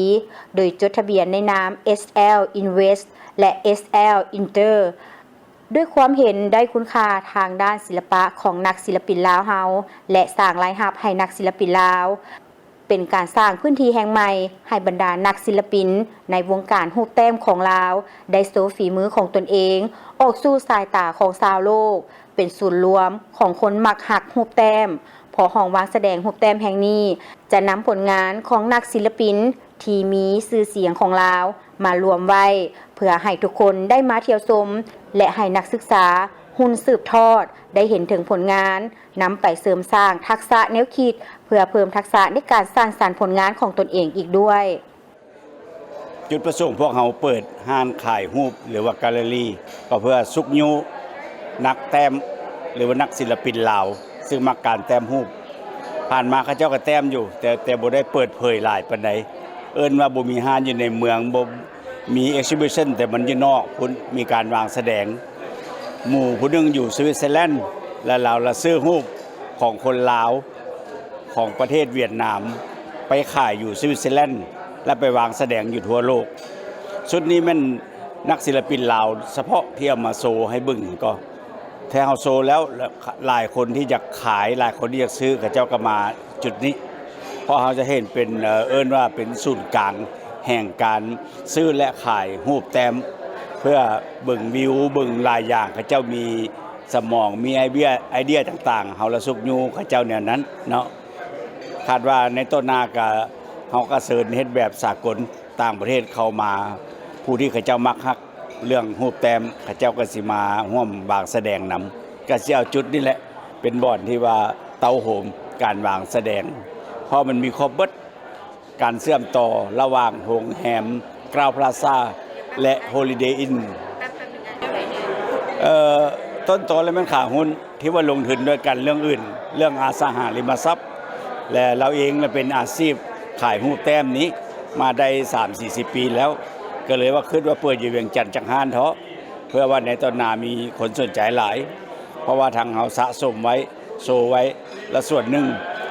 ໂດຍຈົດທະບຽນໃນນາມ ເອສແອລ Invest ແລະ ເອສແອລ Inter ດ້ວຍຄວາມເຫັນໄດ້ຄຸນຄ່າທາງດ້ານສິລະປະຂອງນັກສິລະປິນລາວເຮົາ ແລະ ສ້າງລາຍຮັບໃຫ້ນັກສິລະປິນລາວ, ເປັນການສ້າງພື້ນທີ່ແຫ່ງໃໝ່ໃຫ້ບັນດານັກສິລະປິນໃນວົງການຮູບແຕ້ມຂອງລາວ ໄດ້ໂຊຝີມືຂອງຕົນເອງອອກສູ່ສາຍຕາຂອງຊາວໂລກ, ເປັນສູນລວມຂອງຄົນມັກຮັກຮູບແຕ້ມ, ເພາະຫ້ອງວາງສະແດງຮູບແຕ້ມແຫ່ງນີ້ຈະນຳຜົນງານຂອງນັກສິລະປິນທີ່ມີຊື່ສຽງຂອງລາວມາລວມໄວ້ ເພື່ອໃຫ້ທຸກຄົນໄດ້ມາທ່ຽວຊົມ ແລະ ໃຫ້ນັກສຶກສາຮຸ່ນສືບທອດໄດ້ເຫັນເຖິງຜົນງານ, ນຳໄປເສີມສ້າງທັກສະແນວຄິດ ເພື່ອເພີ່ມທັກສະໃນການສ້າງສັນຜົນງານຂອງຕົນເອງອີກດ້ວຍ. ຈຸດປະສົງພວກເຮົາເປີດຮ້ານຂາຍຮູບ ຫຼືວ່າ Gallery ກໍເພື່ອຊຸກຍູ້ນັກແຕ້ມ ຫຼືວ່ານັກສິລະປິນລາວ ຊຶ່ງມັກການແຕ້ມຮູບ. ຜ່ານມາເຂົາເຈົ້າກໍແຕ້ມຢູ່ ແຕ່ ແຕ່ບໍ່ໄດ້ເປີດເຜີຍຫຼາຍປານໃດ. ເອີ້ນວ່າບໍ່ມີຮ້ານຢູ່ໃນເມືອງ, ບໍ່ມີ exhibition ແຕ່ມັນຢູ່ນອກພຸ້ນ ມີການວາງສະແດງ. ໝູ່ຜູ້ໜຶ່ງຢູ່ສະວິດເຊີແລນ ແລະ ລາວລະຊື້ຮູບຂອງຄົນລາວ ຂອງປະເທດຫວຽດນາມ ໄປຂາຍຢູ່ສະວິດເຊີແລນ ແລະ ໄປວາງສະແດງຢູ່ທົ່ວໂລກ. ຊຸດນີ້ແມ່ນນັກສິລະປິນລາວສະເພາະທີ່ເອົາມາໂຊໃຫ້ເບິ່ງກໍ ແທ້ເຮົາໂຊແລ້ວ ຫຼາຍຄົນທີ່ຢາກຂາຍ ຫຼາຍຄົນທີ່ຢາກຊື້ ເຂົາເຈົ້າກໍມາຈຸດນີ້ ເພາະເຮົາຈະເຫັນເປັນ ເອີ ເອີ້ນວ່າເປັນສູນກາງແຫ່ງການຊື້ ແລະ ຂາຍຮູບແຕ້ມ ເພື່ອເບິ່ງວິວ ເບິ່ງຫຼາຍຢ່າງ ເຂົາເຈົ້າມີສະໝອງ ມີໄອເດຍ ໄອເດຍຕ່າງໆ ເຮົາລະຊຸກຍູ້ເຂົາເຈົ້າແນວນັ້ນເນາະ. ຄາດວ່າໃນຕໍ່ໜ້າກະ ເຮົາກະເຊີນເຮັດແບບສາກົນ ຕ່າງປະເທດເຂົ້າມາ ຜູ້ທີ່ເຂົາເຈົ້າມັກຮັກເລື່ອງຮູບແຕ້ມ ເຂົາເຈົ້າກໍຊິມາຮ່ວມວາງສະແດງນຳ. ກໍຊິເອົາຈຸດນີ້ແຫຼະເປັນບ່ອນທີ່ວ່າເຕົ້າໂຮມການວາງສະແດງ ເພາະມັນມີຄົບເບິດ ການເຊື່ອມຕໍ່ລະຫວ່າງໂຮງແຮມ Crowne Plaza ແລະ Holiday Inn. ເອີ ຕົ້ນຕໍແລ້ວແມ່ນຂາຫຸ້ນ ທີ່ວ່າລົງທຶນດ້ວຍກັນເລື່ອງອື່ນ ເລື່ອງອະສັງຫາລິມະຊັບ ແລະ ລາວເອງລະເປັນອາຊີບຂາຍຮູບແຕ້ມນີ້ມາໄດ້ສາມສີ່ສິບປີແລ້ວ ກໍເລີຍວ່າຄິດວ່າເປີດຢູ່ວຽງຈັນຈັກຮ້ານເທາະ ເພື່ອວ່າໃນຕໍ່ໜ້າມີຄົນສົນໃຈຫຼາຍ ເພາະວ່າທາງເຮົາສະສົມໄວ້ ໂຊໄວ້ ແລະ ສ່ວນໜຶ່ງ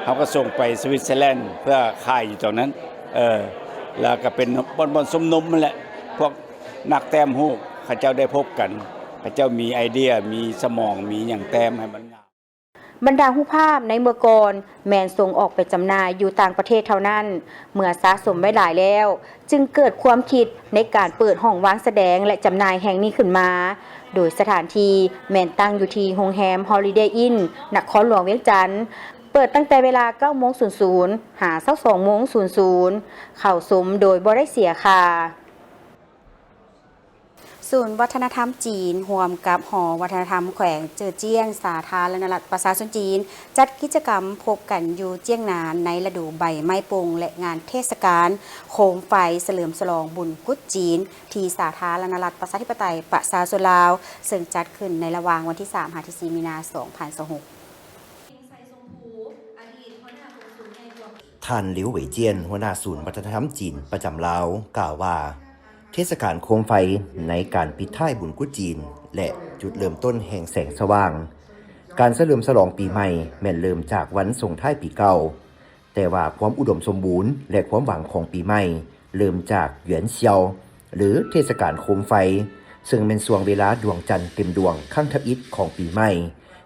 ເຮົາກໍສົ່ງໄປສະວິດເຊີແລນ ເພື່ອຂາຍຢູ່ຕອງນັ້ນ ເອີ ແລ້ວກໍເປັນບ່ອນ ບ່ອນຊຸມນຸມຫັ້ນແຫຼະ ພວກ ນັກແຕ້ມຮູບເຂົາເຈົ້າໄດ້ພົບກັນ ເຂົາເຈົ້າມີໄອເດຍ ມີສະໝອງ ມີຫຍັງແຕ້ມໃຫ້ມັນງາມ. ບັນດາຮູບພາບໃນເມື່ອກ່ອນແມ່ນສົ່ງອອກໄປຈຳໜ່າຍຢູ່ຕ່າງປະເທດເທົ່ານັ້ນ. ເມື່ອສະສົມໄວ້ຫຼາຍແລ້ວ ຈຶ່ງເກີດຄວາມຄິດໃນການເປີດຫ້ອງວາງສະແດງ ແລະ ຈຳໜ່າຍແຫ່ງນີ້ຂຶ້ນມາ, ໂດຍສະຖານທີ່ແມ່ນຕັ້ງຢູ່ທີ່ໂຮງແຮມ Holiday Inn ນະຄອນຫຼວງວຽງຈັນ, ເປີດຕັ້ງແຕ່ເວລາເກົ້າໂມງສູນສູນ ຫາຊາວສອງໂມງສູນສູນ, ເຂົ້າຊົມໂດຍບໍ່ໄດ້ເສຍຄ່າ. ເ ສູນວັດທະນະທຳຈີນ ຮ່ວມກັບຫໍວັດທະນະທຳແຂວງເຈີ້ອຈຽງ ສາທາລະນະລັດປະຊາຊົນຈີນ ຈັດກິດຈະກຳພົບກັນຢູ່ຈຽງໜານ ໃນລະດູໃບໄມ້ປົ່ງ ແລະ ງານເທດສະການໂຄມໄຟສະເຫຼີມສະຫຼອງບຸນກຸດຈີນ ທີ່ສາທາລະນະລັດປະຊາທິປະໄຕປະຊາຊົນລາວ, ເຊິ່ງຈັດຂຶ້ນໃນລະຫວ່າງວັນທີສາມ ຫາ ທີສີ່ ມີນາ ສອງພັນຊາວຫົກ. ທ່ານ ຫຼິວ ເຫວີຍຈຽນ ຫົວໜ້າສູນວັດທະນະທຳຈີນປະຈຳລາວ ກ່າວວ່າ ເທດສະການໂຄມໄຟໃນການປິດທ້າຍບຸນກຸດຈີນ ແລະ ຈຸດເລີ່ມຕົ້ນແຫ່ງແສງສະຫວ່າງ ການສະເຫຼີມສະຫຼອງປີໃໝ່ ແມ່ນເລີ່ມຈາກວັນສົ່ງທ້າຍປີເກົ່າ, ແຕ່ວ່າຄວາມອຸດົມສົມບູນ ແລະ ຄວາມຫວັງຂອງປີໃໝ່ ເລີ່ມຈາກ ຫຍວນຊຽວ ຫຼື ເທດສະການໂຄມໄຟ, ເຊິ່ງແມ່ນຊ່ວງເວລາດວງຈັນເຕັມດວງຄັ້ງທຳອິດຂອງປີໃໝ່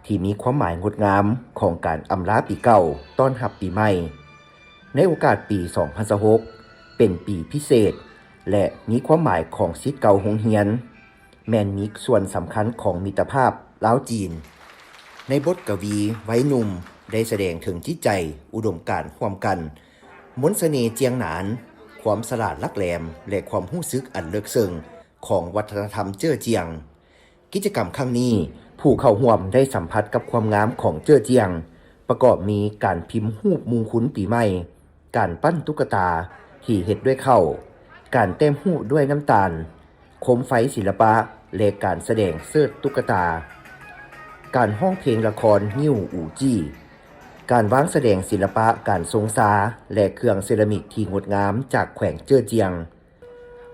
ທີ່ມີຄວາມໝາຍງົດງາມຂອງການອຳລາປີເກົ່າ ຕ້ອນຮັບປີໃໝ່. ໃນໂອກາດປີສອງພັນຊາວຫົກ ເປັນປີພິເສດ ແລະ ມີຄວາມໝາຍຂອງສິດເກົ່າໂຮງຮຽນ ແມ່ນມີສ່ວນສຳຄັນຂອງມິດຕະພາບລາວຈີນ. ໃນບົດກະວີໄວໜຸ່ມ ໄດ້ສະແດງເຖິງຈິດໃຈອຸດົມການຮ່ວມກັນ, ມົນສະເໜ່ຈຽງໜານ, ຄວາມສະຫຼາດຫຼັກແຫຼມ ແລະ ຄວາມຮູ້ສຶກອັນເລິກເຊິ່ງຂອງວັດທະນະທຳເຈີ້ອຈຽງ. ກິດຈະກຳຄັ້ງນີ້, ຜູ້ເຂົ້າຮ່ວມໄດ້ສຳຜັດກັບຄວາມງາມຂອງເຈີ້ອຈຽງ, ປະກອບມີການພິມຮູບມຸງຄຸນປີໃໝ່, ການປັ້ນຕຸກກະຕາທີ່ເຮັດດ້ວຍເຂົ້າ, ການແຕ້ມຮູບດ້ວຍນ້ຳຕານ, ໂຄມໄຟສິລະປະ ແລະ ການສະແດງເຊີດຕຸກກະຕາ, ການຮ້ອງເພງລະຄອນງິ້ວອູຈີ້, ການວາງສະແດງສິລະປະການຊົງຊາ ແລະ ເຄື່ອງເຊຣາມິກທີ່ງົດງາມຈາກແຂວງເຈີ້ອຈຽງ.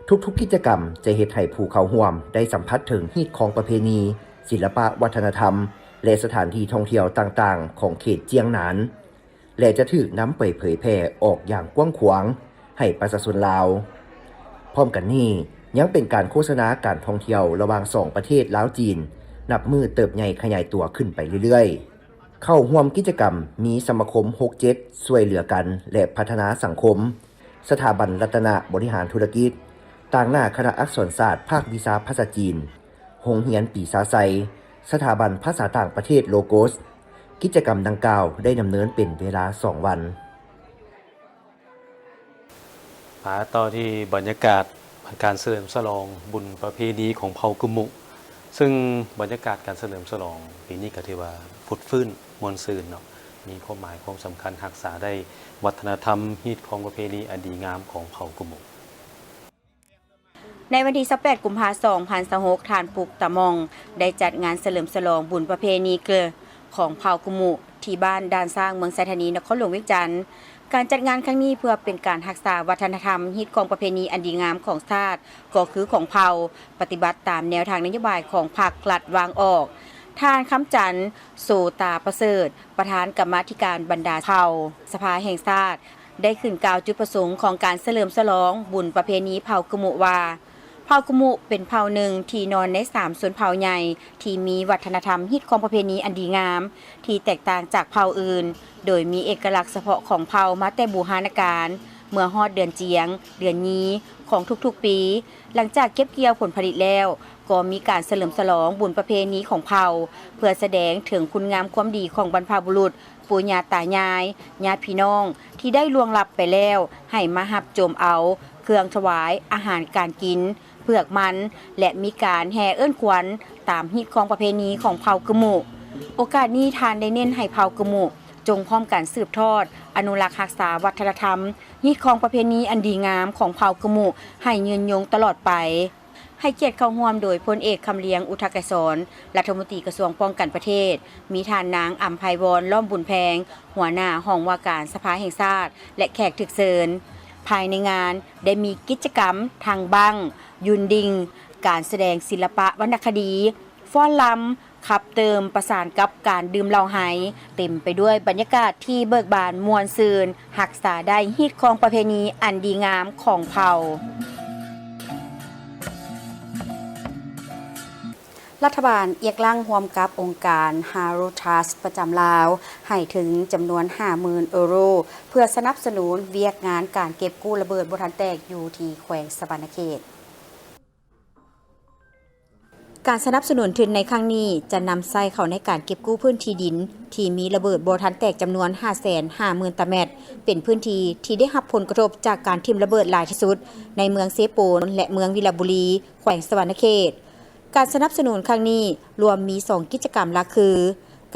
ທຸກໆກິດຈະກຳຈະເຮັດໃຫ້ຜູ້ເຂົ້າຮ່ວມໄດ້ສຳຜັດເຖິງຮີດຄອງປະເພນີ, ສິລະປະວັດທະນະທຳ ແລະ ສະຖານທີ່ທ່ອງທ່ຽວຕ່າງໆຂອງເຂດຈຽງໜານ ແລະ ຈະຖືກນຳໄປເຜີຍແຜ່ອອກຢ່າງກວ້າງຂວາງໃຫ້ປະຊາຊົນລາວ. ພ້ອມກັນນີ້, ຍັງເປັນການໂຄສະນາການທ່ອງທ່ຽວລະຫວ່າງສອງປະເທດລາວ-ຈີນ ນັບມື້ເຕີບໃຫຍ່ຂະຫຍາຍຕົວຂຶ້ນໄປເລື້ອຍໆ. ເຂົ້າຮ່ວມກິດຈະກຳມີສະມາຄົມຫົກເຈັດ ຊ່ວຍເຫຼືອກັນ ແລະ ພັດທະນາສັງຄົມ, ສະຖາບັນລັດຕະນະບໍລິຫານທຸລະກິດ, ຕາງໜ້າຄະນະອັກສອນສາດພາກວິຊາພາສາຈີນ, ໂຮງຮຽນປີຊາໄຊ, ສະຖາບັນພາສາຕ່າງປະເທດໂລໂກສ. ກິດຈະກຳດັ່ງກ່າວໄດ້ດຳເນີນເປັນເວລາສອງວັນ. ມາຕໍ່ທີ່ບັນຍາກາດການສະເຫຼີມສະຫຼອງບຸນປະເພນີຂອງເຜົ່າກຶມມຸ, ເຊິ່ງບັນຍາກາດການສະເຫຼີມສະຫຼອງປີນີ້ກໍຖືວ່າຟົດຟື້ນມ່ວນຊື່ນເນາະ, ມີຄວາມໝາຍຄວາມສຳຄັນຮັກສາໄດ້ວັດທະນະທຳ, ຮີດຄອງປະເພນີອັນດີງາມຂອງເຜົ່າກຶມມຸ. ໃນວັນທີຊາວແປດ ກຸມພາ ສອງພັນຊາວຫົກ ທ່ານປຸກຕາມອງ ໄດ້ຈັດງານສະເຫຼີມສະຫຼອງບຸນປະເພນີເກີຂອງເຜົ່າກຸມຸ ທີ່ບ້ານດ່ານຊ້າງ ເມືອງໄຊທານີ ນະຄອນຫຼວງວຽງຈັນ. ການຈັດງານຄັ້ງນີ້ເພື່ອເປັນການຮັກສາວັດທະນະທຳ, ຮີດຄອງປະເພນີອັນດີງາມຂອງຊາດ ກໍຄືຂອງເຜົ່າ, ປະຕິບັດຕາມແນວທາງນະໂຍບາຍຂອງພັກລັດວາງອອກ. ທ່ານ ຄຳຈັນ ໂສຕາປະເສີດ ປະທານກຳມາທິການບັນດາເຜົ່າ ສະພາແຫ່ງຊາດ ໄດ້ຂຶ້ນກ່າວຈຸດປະສົງຂອງການສະເຫຼີມສະຫຼອງບຸນປະເພນີເຜົ່າກຶມມຸວ່າ, ເຜົ່າກຶມມຸເປັນເຜົ່າໜຶ່ງທີ່ນອນໃນສາມຊົນເຜົ່າໃຫຍ່ ທີ່ມີວັດທະນະທຳຮີດຄອງປະເພນີອັນດີງາມ ທີ່ແຕກຕ່າງຈາກເຜົ່າອື່ນ, ໂດຍມີເອກະລັກສະເພາະຂອງເຜົ່າມາແຕ່ບູຮານະການ. ເມື່ອຮອດເດືອນຈຽງ, ເດືອນຍີ່ ຂອງທຸກໆປີ, ຫຼັງຈາກເກັບກ່ຽວຜົນຜະລິດແລ້ວ, ກໍມີການສະເຫຼີມສະຫຼອງບຸນປະເພນີຂອງເຜົ່າ ເພື່ອສະແດງເຖິງຄຸນງາມຄວາມດີຂອງບັນພະບຸລຸດ, ປູ່ຍ່າຕາຍາຍ, ຍາດພີ່ນ້ອງທີ່ໄດ້ລ່ວງລັບໄປແລ້ວ ໃຫ້ມາຮັບໂຈມເອົາເຄື່ອງຖວາຍອາຫານການກິນ, ເຜືອກມັນ ແລະ ມີການແຫ່ເອີ້ນຂວັນຕາມຮີດຄອງປະເພນີຂອງເຜົ່າກຶມມຸ. ໂອກາດນີ້ທ່ານໄດ້ເນັ້ນໃຫ້ເຜົ່າກຶມມຸຈົ່ງພ້ອມກັນສືບທອດ, ອະນຸລັກຮັກສາວັດທະນະທຳ, ຮີດຄອງປະເພນີອັນດີງາມຂອງເຜົ່າກຶມມຸໃຫ້ຍືນຍົງຕະຫຼອດໄປ. ໃຫ້ກຽດເຂົ້າຮ່ວມໂດຍພົນເອກ ຄຳລຽງ ອຸທະກະສອນ ລັດຖະມົນຕີກະຊວງປ້ອງກັນປະເທດ, ມີທ່ານນາງ ອຳໄພວອນ ລ້ອມບຸນແພງ ຫົວໜ້າຫ້ອງວ່າການສະພາແຫ່ງຊາດ ແລະ ແຂກຖືກເຊີນ. ພາຍໃນງານໄດ້ມີກິດຈະກຳທັງບັ້ງ, ຢຸ່ນດິງ, ການສະແດງສິລະປະວັນນະຄະດີ, ຟ້ອນລຳ, ຂັບເຕີມປະສານກັບການດື່ມເຫຼົ້າໄຮ, ເຕັມໄປດ້ວຍບັນຍາກາດທີ່ເບີກບານມ່ວນຊື່ນ, ຮັກສາໄດ້ຮີດຄອງປະເພນີອັນດີງາມຂອງເຜົ່າ. ລັດຖະບານອຽກລັງຮ່ວມກັບອົງການ Haru Trust ປະຈຳລາວ ໃຫ້ທຶນຈຳນວນຫ້າໝື່ນເອີໂຣ ເພື່ອສະໜັບສະໜູນວຽກງານການເກັບກູ້ລະເບີດບໍ່ທັນແຕກຢູ່ທີ່ແຂວງສະຫວັນນະເຂດ. ການສະໜັບສະໜູນທຶນໃນຄັ້ງນີ້ ຈະນຳໃຊ້ເຂົ້າໃນການເກັບກູ້ພື້ນທີ່ດິນທີ່ມີລະເບີດບໍ່ທັນແຕກຈຳນວນຫ້າແສນຫ້າໝື່ນຕາແມັດ, ເປັນພື້ນທີ່ທີ່ໄດ້ຮັບຜົນກະທົບຈາກການຖິ້ມລະເບີດຫຼາຍທີ່ສຸດໃນເມືອງເຊໂປນ ແລະ ເມືອງວິລະບູລີ ແຂວງສະຫວັນນະເຂດ. ການສະໜັບສະໜູນຄັ້ງນີ້ລວມມີສອງກິດຈະກຳຫຼັກຄື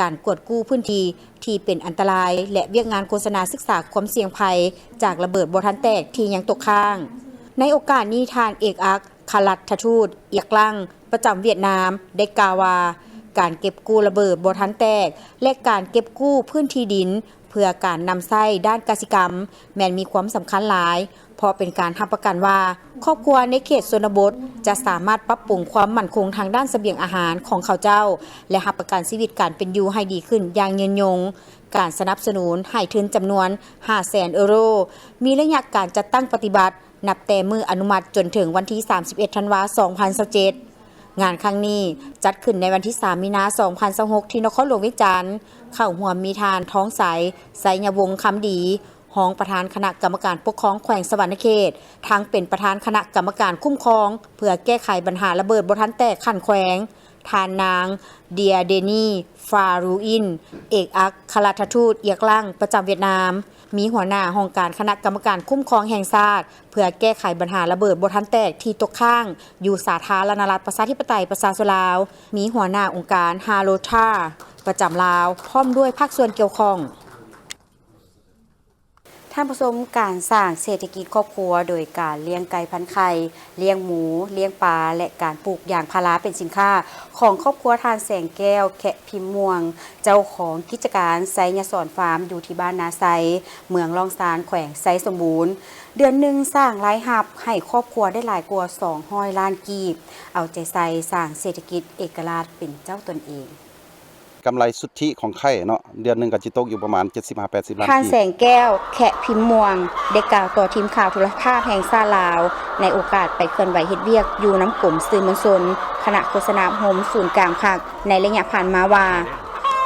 ການກວດກູ້ພື້ນທີ່ທີ່ເປັນອັນຕະລາຍ ແລະ ວຽກງານໂຄສະນາສຶກສາຄວາມສ່ຽງໄພຈາກລະເບີດບໍ່ທັນແຕກທີ່ຍັງຕົກຄ້າງ. ໃນໂອກາດນີ້ ທ່ານເອກອັກຄະລັດຖະທູດ ອຽກລັງ ປະຈຳຫວຽດນາມ ໄດ້ກ່າວວ່າ ການເກັບກູ້ລະເບີດບໍ່ທັນແຕກ ແລະ ການເກັບກູ້ພື້ນທີ່ດິນເພື່ອການນຳໃຊ້ດ້ານກະສິກຳ ແມ່ນມີຄວາມສຳຄັນຫຼາຍ ເພາະເປັນການຮັບປະກັນວ່າ ຄອບຄົວໃນເຂດຊົນນະບົດຈະສາມາດປັບປຸງຄວາມໝັ້ນຄົງທາງດ້ານສະບຽງອາຫານຂອງເຂົາເຈົ້າ ແລະ ຮັບປະກັນຊີວິດການເປັນຢູ່ໃຫ້ດີຂຶ້ນຢ່າງຍືນຍົງ. ການສະໜັບສະໜູນໃຫ້ທຶນຈຳນວນຫ້າແສນເອີໂຣ ມີໄລຍະການຈັດຕັ້ງປະຕິບັດ ນັບແຕ່ມື້ອະນຸມັດຈົນເຖິງວັນທີສາມສິບເອັດ ທັນວາ ສອງພັນຊາວເຈັດ. ງານຄັ້ງນີ້ຈັດຂຶ້ນໃນວັນທີສາມ ມີນາ ສອງພັນຊາວຫົກ ທີ່ນະຄອນຫຼວງວຽງຈັນ. ເຂົ້າຮ່ວມມີທ່ານ ທອງໃສ ໄຊຍະວົງຄຳດີ ຮອງປະທານຄະນະກຳມະການປົກຄອງແຂວງສະຫວັນນະເຂດ, ທັງເປັນປະທານຄະນະກຳມະການຄຸ້ມຄອງເພື່ອແກ້ໄຂບັນຫາລະເບີດບໍ່ທັນແຕກຂັ້ນແຂວງ, ທ່ານນາງ ເດຍເດນີ ຟາຣູອິນ ເອກອັກຄະລັດຖະທູດອຽກລັງປະຈຳຫວຽດນາມ, ມີຫົວໜ້າຫ້ອງການຄະນະກຳມະການຄຸ້ມຄອງແຫ່ງຊາດ ເພື່ອແກ້ໄຂບັນຫາລະເບີດບໍ່ທັນແຕກທີ່ຕົກຄ້າງຢູ່ສາທາລະນະລັດປະຊາທິປະໄຕປະຊາຊົນລາວ, ມີຫົວໜ້າອົງການ Halota ປະຈຳລາວ ພ້ອມດ້ວຍພາກສ່ວນກ່ຽວຂ້ອງ. ທ່ານຜູ້ຊົມ, ການສ້າງເສດຖະກິດຄອບຄົວໂດຍການລ້ຽງໄກ່ພັນໄຂ່, ລ້ຽງໝູ, ລ້ຽງປາ ແລະ ການປູກຢາງພາລາເປັນສິນຄ້າ ຂອງຄອບຄົວທ່ານ ແສງແກ້ວ ແຄະພິມມ່ວງ ເຈົ້າຂອງກິດຈະການໄຊຍະສອນຟາມ ຢູ່ທີ່ບ້ານນາໄຊ, ເມືອງລ້ອງຊານ, ແຂວງໄຊສົມບູນ. ເດືອນໜຶ່ງສ້າງລາຍຮັບໃຫ້ຄອບຄົວໄດ້ຫຼາຍກວ່າສອງຮ້ອຍລ້ານກີບ, ເອົາໃຈໃສ່ສ້າງເສດຖະກິດເອກະລາດເປັນເຈົ້າຕົນເອງ. ກຳໄລສຸດທິຂອງໄຂ່ເນາະ ເດືອນໜຶ່ງກໍຊິຕົກຢູ່ປະມານເຈັດສິບຫາແປດສິບລ້ານກີບ. ທ່ານ ແສງແກ້ວ ແຄະພິມມ່ວງ ໄດ້ກ່າວຕໍ່ທີມຂ່າວໂທລະພາບແຫ່ງຊາດລາວ ໃນໂອກາດໄປເຄື່ອນໄຫວເຮັດວຽກຢູ່ນຳກົມສື່ມວນຊົນ, ຄະນະໂຄສະນາອົບຮົມສູນກາງພັກ ໃນໄລຍະຜ່ານມາວ່າ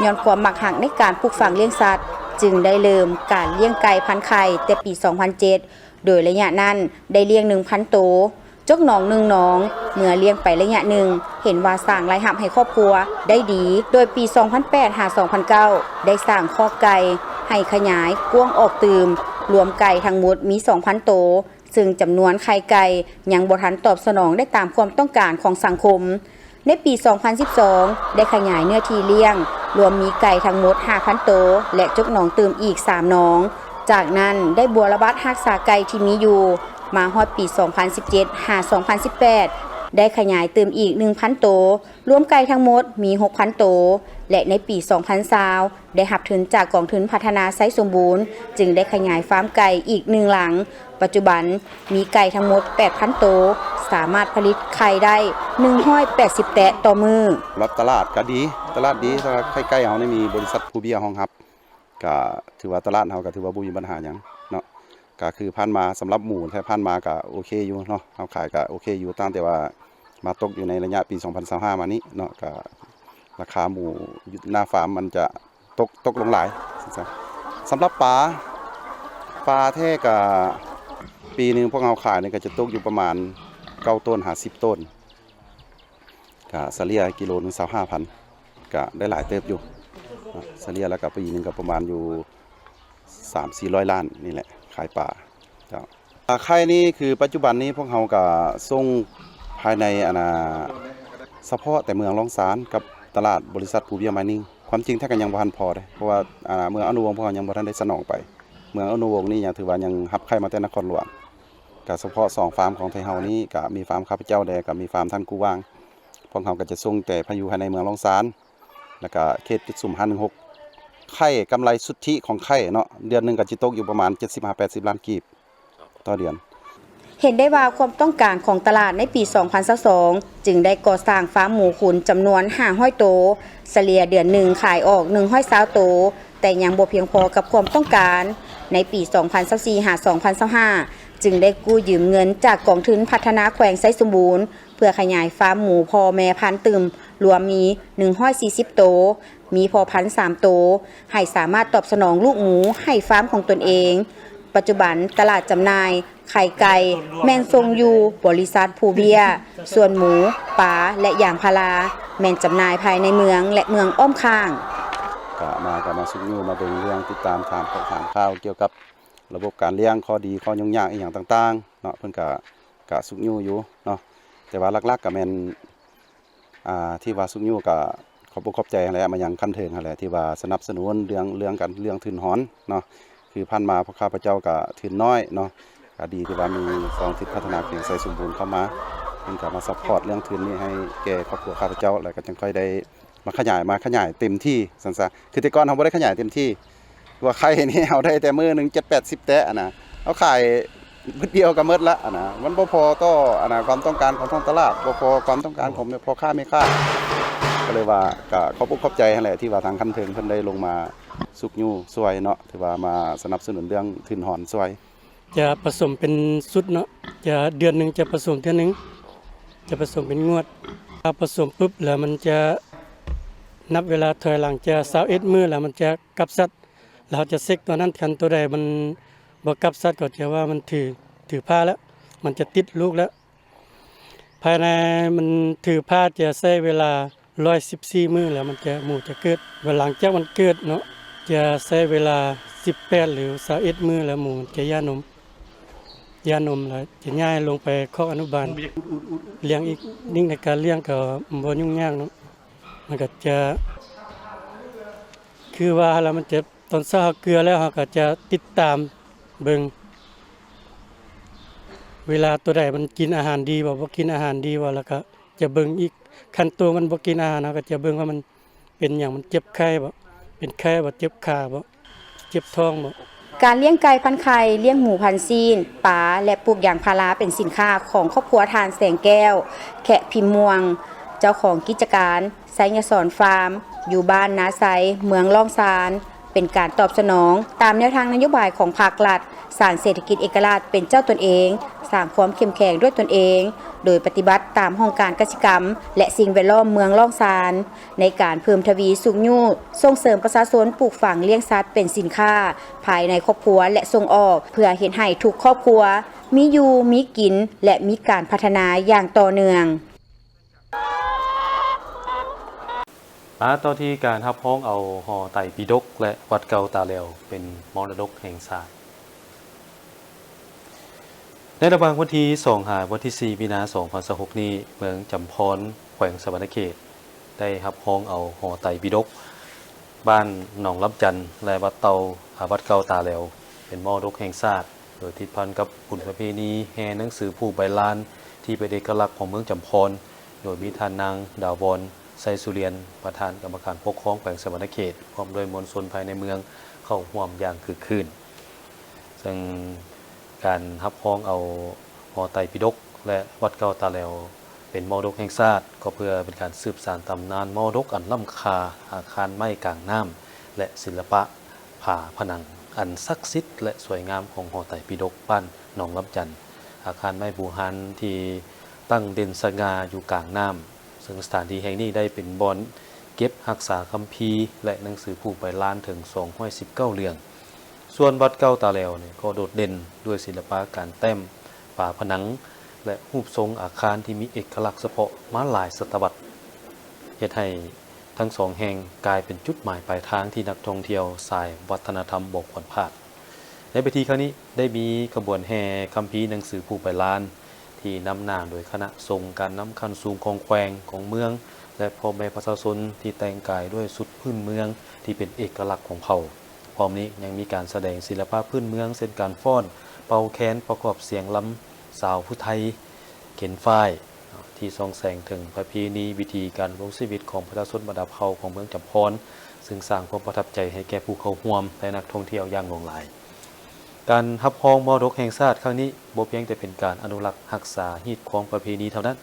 ຍ້ອນຄວາມມັກຮັກໃນການປູກຝັງລ້ຽງສັດ ຈຶ່ງໄດ້ເລີ່ມການລ້ຽງໄກ່ພັນໄຂ່ແຕ່ປີສອງພັນເຈັດ, ໂດຍໄລຍະນັ້ນໄດ້ລ້ຽງໜຶ່ງພັນໂຕ, ຈົກໜອງໜຶ່ງໜອງ. ເມື່ອລ້ຽງໄປໄລຍະໜຶ່ງ ເຫັນວ່າສ້າງລາຍຮັບໃຫ້ຄອບຄົວໄດ້ດີ, ໂດຍປີສອງພັນແປດຫາສອງພັນເກົ້າ ໄດ້ສ້າງຄອກໄກ່ໃຫ້ຂະຫຍາຍກວ້າງອອກຕື່ມ, ລວມໄກ່ທັງໝົດມີສອງພັນໂຕ, ເຊິ່ງຈຳນວນໄຂ່ໄກ່ຍັງບໍ່ທັນຕອບສະໜອງໄດ້ຕາມຄວາມຕ້ອງການຂອງສັງຄົມ. ໃນປີສອງພັນສິບສອງ ໄດ້ຂະຫຍາຍເນື້ອທີ່ລ້ຽງ, ລວມມີໄກ່ທັງໝົດຫ້າພັນໂຕ ແລະ ຈົກໜອງຕື່ມອີກສາມໜອງ. ຈາກນັ້ນໄດ້ບົວລະບັດຮັກສາໄກ່ທີ່ມີຢູ່, ມາຮອດປີສອງພັນສິບເຈັດຫາສອງພັນສິບແປດ ໄດ້ຂະຫຍາຍຕື່ມອີກໜຶ່ງພັນໂຕ, ລວມໄກ່ທັງໝົດມີຫົກພັນໂຕ ແລະ ໃນປີສອງພັນຊາວ ໄດ້ຮັບທຶນຈາກກອງທຶນພັດທະນາໄຊສົມບູນ ຈຶ່ງໄດ້ຂະຫຍາຍຟາມໄກ່ອີກໜຶ່ງຫຼັງ. ປັດຈຸບັນມີໄກ່ທັງໝົດແປດພັນໂຕ, ສາມາດຜະລິດໄຂ່ໄດ້ໜຶ່ງຮ້ອຍແປດສິບແຕະຕໍ່ມື້. ສຳລັບຕະຫຼາດກໍດີ, ຕະຫຼາດດີ, ສຳລັບໄຂ່ໄກ່ເຮົານີ້ມີບໍລິສັດພູເບຍຮອງຮັບ, ກໍຖືວ່າຕະຫຼາດເຮົາກໍຖືວ່າບໍ່ມີບັນຫາຫຍັງເນາະ. ກໍຄືຜ່ານມາ ສຳລັບໝູແທ້ຜ່ານມາກໍໂອເຄຢູ່ເນາະ, ເຮົາຂາຍກໍໂອເຄຢູ່, ຕັ້ງແຕ່ວ່າມາຕົກຢູ່ໃນໄລຍະປີສອງພັນຊາວຫ້າມານີ້ເນາະ, ກໍລາຄາໝູຢູ່ໜ້າຟາມມັນຈະ ຕົກ ຕົກລົງຫຼາຍ. ສຳລັບປາ ປາແທ້ກະປີໜຶ່ງພວກເຮົາຂາຍນີ້ກະຈະຕົກຢູ່ປະມານເກົ້າໂຕນຫາສິບໂຕນ, ກະສະເລ່ຍກິໂລໜຶ່ງຊາວຫ້າພັນ ກະໄດ້ຫຼາຍເຕີບຢູ່. ສະເລ່ຍແລ້ວກະປີໜຶ່ງກະປະມານຢູ່ສາມສີ່ຮ້ອຍລ້ານນີ້ແຫຼະ ຂາຍປາ. ເຈົ້າ ອາ ໄຂ່ນີ້ຄືປັດຈຸບັນນີ້ພວກເຮົາກະສົ່ງພາຍໃນ ອັນນ່າ ສະເພາະແຕ່ເມືອງລ້ອງຊານກັບຕະຫຼາດບໍລິສັດພູເບຍມາຍນິງ. ຄວາມຈິງແທ້ກະຍັງບໍ່ທັນພໍເດ້ ເພາະວ່າ ອາ ເມືອງອະນຸວົງພວກເຮົາຍັງບໍ່ທັນໄດ້ສະໜອງໄປ. ເມືອງອະນຸວົງນີ້ຍັງຖືວ່າຍັງຮັບໄຂ່ມາແຕ່ນະຄອນຫຼວງ, ກະສະເພາະສອງຟາມຂອງໄທເຮົານີ້ ກະມີຟາມຂ້າພະເຈົ້າແດ່ ກະມີຟາມທ່ານກູ່ຫວ່າງ. ພວກເຮົາກະຈະສົ່ງແຕ່ພາຍໃນເມືອງລ້ອງຊານ ແລ້ວກະເຂດຈຸດສຸມຫ້າໜຶ່ງຫົກ. ໄຂ່ກຳໄລສຸດທິຂອງໄຂ່ເນາະ ເດືອນໜຶ່ງກະຊິຕົກຢູ່ປະມານເຈັດສິບຫາແປດສິບລ້ານກີບ ຕໍ່ເດືອນ. ເຫັນໄດ້ວ່າຄວາມຕ້ອງການຂອງຕະຫຼາດໃນປີສອງພັນຊາວສອງ ຈຶ່ງໄດ້ກໍ່ສ້າງຟາມໝູຂຸນຈຳນວນຫ້າຮ້ອຍໂຕ, ສະເລ່ຍເດືອນໜຶ່ງຂາຍອອກໜຶ່ງຮ້ອຍຊາວໂຕ, ແຕ່ຍັງບໍ່ພຽງພໍກັບຄວາມຕ້ອງການ. ໃນປີສອງພັນຊາວສີ່ຫາສອງພັນຊາວຫ້າ ຈຶ່ງໄດ້ກູ້ຢືມເງິນຈາກກອງທຶນພັດທະນາແຂວງໄຊສົມບູນ ເພື່ອຂະຫຍາຍຟາມໝູພໍ່ແມ່ພັນຕື່ມ ລວມມີໜຶ່ງຮ້ອຍສີ່ສິບໂຕ, ມີພໍ່ພັນສາມໂຕ ໃຫ້ສາມາດຕອບສະໜອງລູກໝູໃຫ້ຟາມຂອງຕົນເອງ. ປັດຈຸບັນຕະຫຼາດຈຳໜ່າຍໄຂ່ໄກ່ແມ່ນສົ່ງຢູ່ບໍລິສັດພູເບ້ຍ, ສ່ວນໝູ, ປາ ແລະ ຢາງພາລາແມ່ນຈຳໜ່າຍພາຍໃນເມືອງ ແລະ ເມືອງອ້ອມຂ້າງ. ກະມາ ກະມາຊຸກຍູ້ມາເບິ່ງເລື່ອງ ຕິດຕາມຖາມ ຖາມຂ່າວກ່ຽວກັບລະບົບການລ້ຽງ ຂໍ້ດີ ຂໍ້ຫຍຸ້ງຍາກອີ່ຫຍັງຕ່າງໆເນາະ ເພິ່ນກະ ກະຊຸກຍູ້ຢູ່ເນາະ ແຕ່ວ່າຫຼັກໆກະແມ່ນ ອ່າ ທີ່ວ່າຊຸກຍູ້ກະຂອບອົກຂອບໃຈຫັ້ນແຫຼະ ມາຍັງຂັ້ນເທິງຫັ້ນແຫຼະ ທີ່ວ່າສະໜັບສະໜູນເລື່ອງ ເລື່ອງການ ເລື່ອງທຶນຮອນເນາະ ຄືຜ່ານມາພວກຂ້າພະເຈົ້າກະທຶນນ້ອຍເນາະ ກະດີທີ່ວ່າມີສະຫອງທິດພັດທະນາແຂວງໄຊສົມບູນເຂົ້າມາ ເພິ່ນກະມາຊັບພອດເລື່ອງທຶນນີ້ໃຫ້ແກ່ຄອບຄົວຂ້າພະເຈົ້າ ແລ້ວກະຈັ່ງຄ່ອຍໄດ້ ມາຂະຫຍາຍ ມາຂະຫຍາຍເຕັມທີ່ຊັ້ນຊະ ຄືແຕ່ກ່ອນເຮົາບໍ່ໄດ້ຂະຫຍາຍເຕັມທີ່ ວ່າໄຂ່ນີ້ເຮົາໄດ້ແຕ່ມື້ໜຶ່ງເຈັດແປດສິບແຕະຫັ້ນນະ ເຮົາຂາຍບຶດດຽວກະໝົດລະຫັ້ນນະ ມັນບໍ່ພໍຕໍ່ອັນນະ ຄວາມຕ້ອງການຂອງທ້ອງຕະຫຼາດ ບໍ່ພໍຄວາມຕ້ອງການຂອງພໍ່ຄ້າແມ່ຄ້າ ກະເລີຍວ່າກະຂອບອົກຂອບໃຈຫັ້ນແຫຼະ ທີ່ວ່າທາງຂັ້ນເທິງເພິ່ນໄດ້ລົງມາຊຸກຍູ້ຊ່ວຍເນາະ ຖືວ່າມາສະໜັບສະໜູນເລື່ອງທຶນຮອນຊ່ວຍ. ຈະປະສົມເປັນຊຸດເນາະ ຈະ ເດືອນໜຶ່ງຈະປະສົມເທື່ອໜຶ່ງ ຈະປະສົມເປັນງວດ ຖ້າປະສົມປຶບແລ້ວມັນຈະນັບເວລາຖອຍຫຼັງຈາກຊາວເອັດມື້ ແລ້ວມັນຈະກັບສັດ ແລ້ວເຮົາຈະເຊັກຕົວນັ້ນ ຄັນຕົວໃດມັນບໍ່ກັບສັດ ກໍຈະວ່າມັນຖື ຖືພາແລ້ວ ມັນຈະຕິດລູກແລ້ວ ພາຍໃນມັນຖືພາຈະໃຊ້ເວລາ ຮ້ອຍສິບສີ່ມື້ແລ້ວມັນຈະ ໝູຈະເກີດ ຫຼັງຈາກມັນເກີດເນາະ ຈະໃຊ້ເວລາສິບແປດ ຫຼື ຊາວເອັດມື້ແລ້ວໝູມັນຈະຢ່ານົມ ຢ່ານົມແລ້ວຈະຍ້າຍລົງໄປຄອກອະນຸບານ ລ້ຽງອີກ ຍິ່ງໃນການລ້ຽງກະບໍ່ຫຍຸ້ງຍາກເນາະ ມັນກະຈະ ຄືວ່າແລ້ວມັນຈະ ຕອນເຊົ້າເຮົາເກືອແລ້ວ ເຮົາກະຈະຕິດຕາມເບິ່ງ ເວລາຕົວໃດມັນກິນອາຫານດີບໍ່ ບໍ່ກິນອາຫານດີບໍ່ ແລ້ວກະຈະເບິ່ງອີກ ຄັນໂຕມັນບໍ່ກິນອາຫານ ເຮົາກະຈະເບິ່ງວ່າມັນເປັນຫຍັງ ມັນເຈັບໄຂ້ບໍ່ ເປັນໄຂ້ບໍ່ ເຈັບຂາບໍ່ ເຈັບທ້ອງບໍ່. ການລ້ຽງໄກ່ພັນໄຂ່, ລ້ຽງໝູພັນຊີ້ນ, ປາ ແລະ ປູກຢາງພາລາເປັນສິນຄ້າຂອງຄອບຄົວທ່ານ ແສງແກ້ວ ແຂະພິມມ່ວງ ເຈົ້າຂອງກິດຈະການ ໄຊຍະສອນຟາມ ຢູ່ບ້ານນາໄຊ ເມືອງລ້ອງຊານ ເປັນການຕອບສະໜອງຕາມແນວທາງນະໂຍບາຍຂອງພາກລັດ, ສານເສດຖະກິດເອກະລາດເປັນເຈົ້າຕົນເອງ, ສ້າງຄວາມເຂັ້ມແຂງດ້ວຍຕົນເອງ, ໂດຍປະຕິບັດຕາມຫ້ອງການກະສິກຳ ແລະ ສິ່ງແວດລ້ອມເມືອງລ້ອງຊານ ໃນການເພີ່ມທະວີຊຸກຍູ້ສົ່ງເສີມປະຊາຊົນປູກຝັງລ້ຽງສັດເປັນສິນຄ້າພາຍໃນຄອບຄົວ ແລະ ສົ່ງອອກ ເພື່ອເຮັດໃຫ້ທຸກຄອບຄົວມີຢູ່ມີກິນ ແລະ ມີການພັດທະນາຢ່າງຕໍ່ເນື່ອງ. ມາຕໍ່ທີ່ການຮັບຮອງເອົາຫໍໄຕປິດົກ ແລະ ວັດເກົ່າຕາແຫຼວເປັນມໍລະດົກແຫ່ງຊາດ. ໃນລະຫວ່າງວັນທີສອງ ຫາ ວັນທີສີ່ ມີນາ ສອງພັນຊາວຫົກນີ້ ເມືອງຈຳພອນ ແຂວງສະຫວັນນະເຂດ ໄດ້ຮັບຮອງເອົາຫໍໄຕປິດົກ ບ້ານໜອງລຳຈັນ ແລະ ວັດເຕົາ ອາ ວັດເກົ່າຕາແຫຼວ ເປັນມໍລະດົກແຫ່ງຊາດ ໂດຍຕິດພັນກັບບຸນປະເພນີແຫ່ໜັງສືພູໃບລານ ທີ່ເປັນເອກະລັກຂອງເມືອງຈຳພອນ ໂດຍມີທ່ານນາງ ດາວອນ ໄຊສຸລຽນ ປະທານກຳມະການປົກຄອງແຂວງສະຫວັນນະເຂດ ພ້ອມດ້ວຍມວນຊົນພາຍໃນເມືອງເຂົ້າຮ່ວມຢ່າງຄຶກຄື້ນ. ເຊິ່ງການຮັບຮອງເອົາຫໍໄຕປິດົກ ແລະ ວັດເກົ່າຕາແຫຼວ ເປັນມໍລະດົກແຫ່ງຊາດ ກໍເພື່ອເປັນການສືບສານຕຳນານມໍລະດົກອັນລ້ຳຄ່າ, ອາຄານໄມ້ກາງນ້ຳ ແລະ ສິລະປະຝາຜະໜັງອັນສັກສິດ ແລະ ສວຍງາມຂອງຫໍໄຕປິດົກ ບ້ານໜອງລຳຈັນ, ອາຄານໄມ້ບູຮານທີ່ຕັ້ງເດັ່ນສະຫງ່າຢູ່ກາງນ້ຳ. ເຊິ່ງສະຖານທີ່ແຫ່ງນີ້ໄດ້ເປັນບ່ອນເກັບຮັກສາຄຳພີ ແລະ ໜັງສືພູໃບລານເຖິງສອງຮ້ອຍສິບເກົ້າເລື່ອງ. ສ່ວນວັດເກົ່າຕາແຫຼວນີ້ກໍໂດດເດັ່ນດ້ວຍສິລະປະການແຕ້ມຝາຜະໜັງ ແລະ ຮູບຊົງອາຄານທີ່ມີເອກະລັກສະເພາະມາຫຼາຍສະຕະວັດ, ເຮັດໃຫ້ທັງສອງແຫ່ງກາຍເປັນຈຸດໝາຍປາຍທາງທີ່ນັກທ່ອງທ່ຽວສາຍວັດທະນະທຳບໍ່ຄວນພາດ. ໃນພິທີຄັ້ງນີ້ໄດ້ມີຂະບວນແຫ່ຄຳພີໜັງສືພູໃບລານ ທີ່ນຳໜ້າໂດຍຄະນະສົງການນຳຂັ້ນສູງຂອງແຂວງ, ຂອງເມືອງ ແລະ ພໍ່ແມ່ປະຊາຊົນທີ່ແຕ່ງກາຍດ້ວຍຊຸດພື້ນເມືອງທີ່ເປັນເອກະລັກຂອງເຜົ່າ. ພ້ອມນີ້ຍັງມີການສະແດງສິລະປະພື້ນເມືອງ ເຊັ່ນ ການຟ້ອນ, ເປົ່າແຄນ, ປະກອບສຽງລຳສາວຜູ້ໄທ, ເຂັນຝ້າຍ ທີ່ສ່ອງແສງເຖິງປະເພນີ, ວິຖີການດຳລົງຊີວິດຂອງປະຊາຊົນບັນດາເຜົ່າຂອງເມືອງຈຳພອນ, ເຊິ່ງສ້າງຄວາມປະທັບໃຈໃຫ້ແກ່ຜູ້ເຂົ້າຮ່ວມ ແລະ ນັກທ່ອງທ່ຽວຢ່າງຫຼວງຫຼາຍ. ການຮັບຮອງມໍລະດົກແຫ່ງຊາດຄັ້ງນີ້ ບໍ່ພຽງແຕ່ເປັນການອະນຸລັກຮັກສາຮີດຄອງປະເພນີເທົ່ານັ້ນ,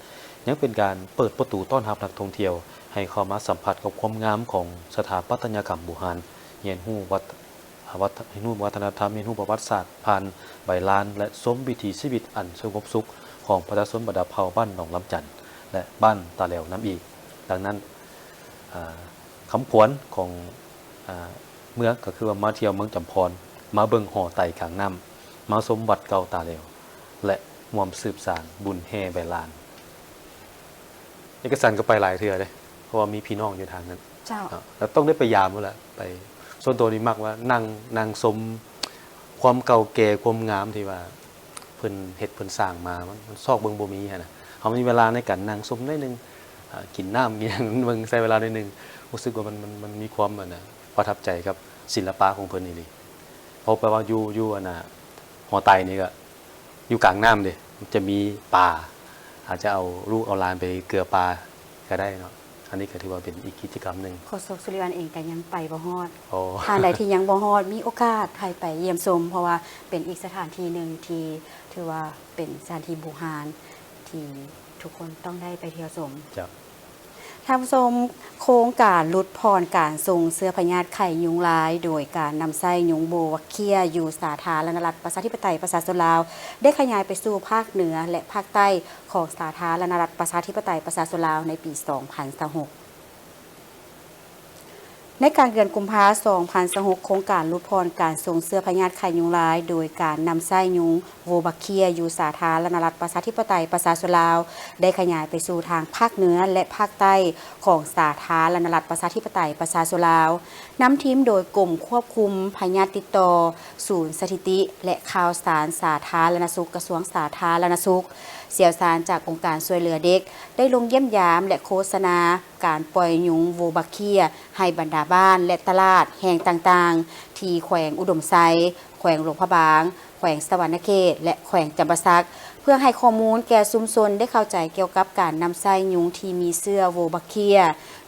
ຍັງເປັນການເປີດປະຕູຕ້ອນຮັບນັກທ່ອງທ່ຽວໃຫ້ເຂົ້າມາສຳຜັດກັບຄວາມງາມຂອງສະຖາປັດຕະຍະກຳບູຮານ, ຮຽນຮູ້ວັດ ວັດ ຮຽນຮູ້ວັດທະນະທຳ, ຮຽນຮູ້ປະຫວັດສາດຜ່ານໃບລານ ແລະ ຊົມວິຖີຊີວິດອັນສະຫງົບສຸກຂອງປະຊາຊົນບັນດາເຜົ່າບ້ານໜອງລຳຈັນ ແລະ ບ້ານຕາແຫຼວນຳອີກ. ດັ່ງນັ້ນ ອາ ຄຳຂວັນຂອງ ອາ ເມືອງກໍຄືວ່າມາທ່ຽວເມືອງຈຳພອນ, ມາເບິ່ງຫໍໄຕກາງນ້ຳ. ມາຊົມວັດເກົ່າຕາແລວ ແລະ ຮ່ວມສືບສານບຸນແຫ່ໃບລານ. ເອກະສັນກໍໄປຫຼາຍເທື່ອເດ້ ເພາະວ່າມີພີ່ນ້ອງຢູ່ທາງນັ້ນ. ເຈົ້າ. ເນາະ ແລ້ວຕ້ອງໄດ້ໄປຢາມພຸ້ນແຫຼະ ໄປ. ສ່ວນຕົວນີ້ມັກວ່ານັ່ງ ນັ່ງຊົມຄວາມເກົ່າແກ່ ຄວາມງາມທີ່ວ່າເພິ່ນເຮັດເພິ່ນສ້າງມາ ມັນ ມັນຊອກເບິ່ງບໍ່ມີຫັ້ນນະ. ເຮົາມີເວລາໃນການນັ່ງຊົມໜ້ອຍໜຶ່ງ ອາ ກິນນ້ຳ ກິນຫຍັງ ເບິ່ງ ໃຊ້ເວລາໜ້ອຍໜຶ່ງ ຮູ້ສຶກວ່າມັນ ມັນ ມັນມີຄວາມ ອັນນະ ປະທັບໃຈກັບສິລະປະຂອງເພິ່ນອີ່ຫຼີ. ເພາະແປວ່າຢູ່ ຢູ່ ອັນນະ ຫໍໄຕ້ນີ້ກໍຢູ່ກາງນ້ຳເດ້ ຈະມີປາ ອາດຈະເອົາລູກເອົາຫຼານໄປເກືອປາກໍໄດ້ເນາະ. ອັນນີ້ກໍຖືວ່າເປັນອີກກິດຈະກຳໜຶ່ງ. ໂຄສົກສຸລິວັນເອງກໍຍັງໄປບໍ່ຮອດ. ໂອ້ ທ່ານໃດທີ່ຍັງບໍ່ຮອດ ມີໂອກາດໃຫ້ໄປຢ້ຽມຊົມ ເພາະວ່າເປັນອີກສະຖານທີ່ໜຶ່ງທີ່ຖືວ່າເປັນສະຖານທີ່ບູຮານທີ່ທຸກຄົນຕ້ອງໄດ້ໄປທ່ຽວຊົມ. ເຈົ້າ. ທ່ານຜູ້ຊົມ, ໂຄງການຫຼຸດຜ່ອນການສົ່ງເຊື້ອພະຍາດໄຂ້ຍຸງລາຍ ໂດຍການນຳໃຊ້ຍຸງໂບວາເຄຍ ຢູ່ສາທາລະນະລັດ ປະຊາທິປະໄຕ ປະຊາຊົນລາວ ໄດ້ຂະຫຍາຍໄປສູ່ພາກເໜືອ ແລະ ພາກໃຕ້ຂອງສາທາລະນະລັດ ປະຊາທິປະໄຕ ປະຊາຊົນລາວ ໃນປີສອງພັນຊາວຫົກ. ໃນກາງເດືອນກຸມພາ ສອງພັນຊາວຫົກ ໂຄງການຫຼຸດຜ່ອນການສົ່ງເຊື້ອພະຍາດໄຂ້ຍຸງລາຍ ໂດຍການນຳໃຊ້ຍຸງໂວບາເຄຍ ຢູ່ສາທາລະນະລັດ ປະຊາທິປະໄຕ ປະຊາຊົນລາວ ໄດ້ຂະຫຍາຍໄປສູ່ທາງພາກເໜືອ ແລະ ພາກໃຕ້ຂອງສາທາລະນະລັດ ປະຊາທິປະໄຕ ປະຊາຊົນລາວ, ນຳທີມໂດຍກົມຄວບຄຸມພະຍາດຕິດຕໍ່, ສູນສະຖິຕິ ແລະ ຂ່າວສານສາທາລະນະສຸກ ກະຊວງສາທາລະນະສຸກ, ຊ່ຽວຊານຈາກອົງການຊ່ວຍເຫຼືອເດັກ ໄດ້ລົງຢ້ຽມຢາມ ແລະ ໂຄສະນາ ການປ່ອຍຍຸງໂວບາເຄຍໃຫ້ບັນດາບ້ານ ແລະ ຕະຫຼາດແຫ່ງຕ່າງໆ ທີ່ແຂວງອຸດົມໄຊ, ແຂວງຫຼວງພະບາງ, ແຂວງສະຫວັນນະເຂດ ແລະ ແຂວງຈຳປາສັກ ເພື່ອໃຫ້ຂໍ້ມູນແກ່ຊຸມຊົນໄດ້ເຂົ້າໃຈກ່ຽວກັບການນຳໃຊ້ຍຸງທີ່ມີເຊື້ອໂວບາເຄຍ.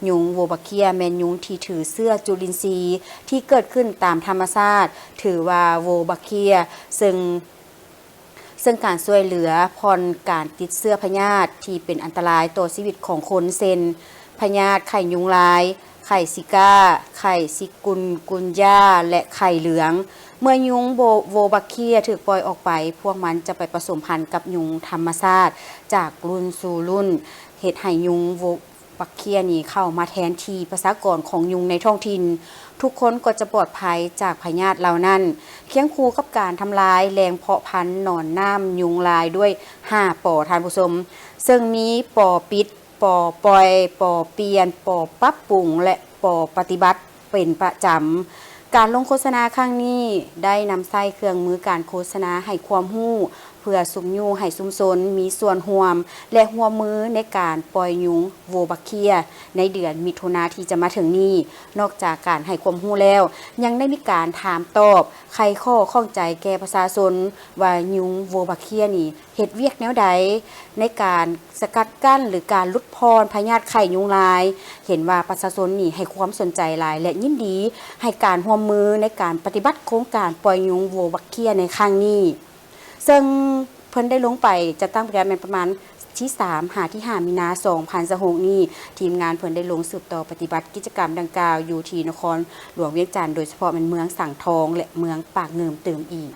ຍຸງໂວບາເຄຍແມ່ນຍຸງທີ່ຖືເຊື້ອຈຸລິນຊີທີ່ເກີດຂຶ້ນຕາມທຳມະຊາດ, ຖືວ່າໂວບາເຄຍເຊິ່ງ ເຊິ່ງການຊ່ວຍເຫຼືອຜ່ອນການຕິດເຊື້ອພະຍາດທີ່ເປັນອັນຕະລາຍຕໍ່ຊີວິດຂອງຄົນ ເຊັ່ນ ພະຍາດໄຂ້ຍຸງລາຍ, ໄຂ້ຊິກາ, ໄຂ້ຊິກກຸນກຸນຢາ ແລະ ໄຂ້ເຫຼືອງ. ເມື່ອຍຸງໂບ ໂວບາເຄຍຖືກປ່ອຍອອກໄປ, ພວກມັນຈະໄປປະສົມພັນກັບຍຸງທຳມະຊາດຈາກລຸ້ນສູ່ລຸ້ນ, ເຮັດໃຫ້ຍຸງໂວ ບັກເຄຍນີ້ເຂົ້າມາແທນທີ່ປະຊາກອນຂອງຍຸງໃນທ້ອງຖິ່ນ, ທຸກຄົນກໍຈະປອດໄພຈາກພະຍາດເຫຼົ່ານັ້ນ, ຄຽງຄູ່ກັບການທຳລາຍແຫຼ່ງເພາະພັນໜອນນ້ຳຍຸງລາຍດ້ວຍຫ້າ ປ ທ່ານຜູ້ຊົມ, ເຊິ່ງມີ ປ ປິດ, ປ ປ່ອຍ, ປ ປ່ຽນ, ປ ປັບປຸງ ແລະ ປ ປະຕິບັດ ເປັນປະຈຳ. ການລົງໂຄສະນາຄັ້ງນີ້ໄດ້ນຳໃຊ້ເຄື່ອງມືການໂຄສະນາໃຫ້ຄວາມຮູ້ ເພື່ອຊຸກຍູ້ໃຫ້ຊຸມຊົນມີສ່ວນຮ່ວມ ແລະ ຮ່ວມມືໃນການປ່ອຍຍຸງໂວບັກເຄຍໃນເດືອນມິຖຸນາທີ່ຈະມາເຖິງນີ້. ນອກຈາກການໃຫ້ຄວາມຮູ້ແລ້ວ, ຍັງໄດ້ມີການຖາມຕອບ ໄຂຂໍ້ຂ້ອງໃຈແກ່ປະຊາຊົນວ່າຍຸງໂວບັກເຄຍນີ້ ເຮັດວຽກແນວໃດໃນການສະກັດກັ້ນ ຫຼື ການຫຼຸດຜ່ອນພະຍາດໄຂ້ຍຸງລາຍ. ເຫັນວ່າປະຊາຊົນນີ້ໃຫ້ຄວາມສົນໃຈຫຼາຍ ແລະ ຍິນດີໃຫ້ການຮ່ວມມືໃນການປະຕິບັດໂຄງການປ່ອຍຍຸງໂວບັກເຄຍໃນຄັ້ງນີ້, ເຊິ່ງເພິ່ນໄດ້ລົງໄປຈັດຕັ້ງປະຕິບັດແມ່ນປະມານທີສາມ ຫາທີຫ້າ ມີນາ ສອງພັນຊາວຫົກນີ້. ທີມງານເພິ່ນໄດ້ລົງສືບຕໍ່ປະຕິບັດກິດຈະກຳດັ່ງກ່າວຢູ່ທີ່ນະຄອນຫຼວງວຽງຈັນ, ໂດຍສະເພາະແມ່ນເມືອງສັງທອງ ແລະ ເມືອງປາກງື່ມຕື່ມອີກ.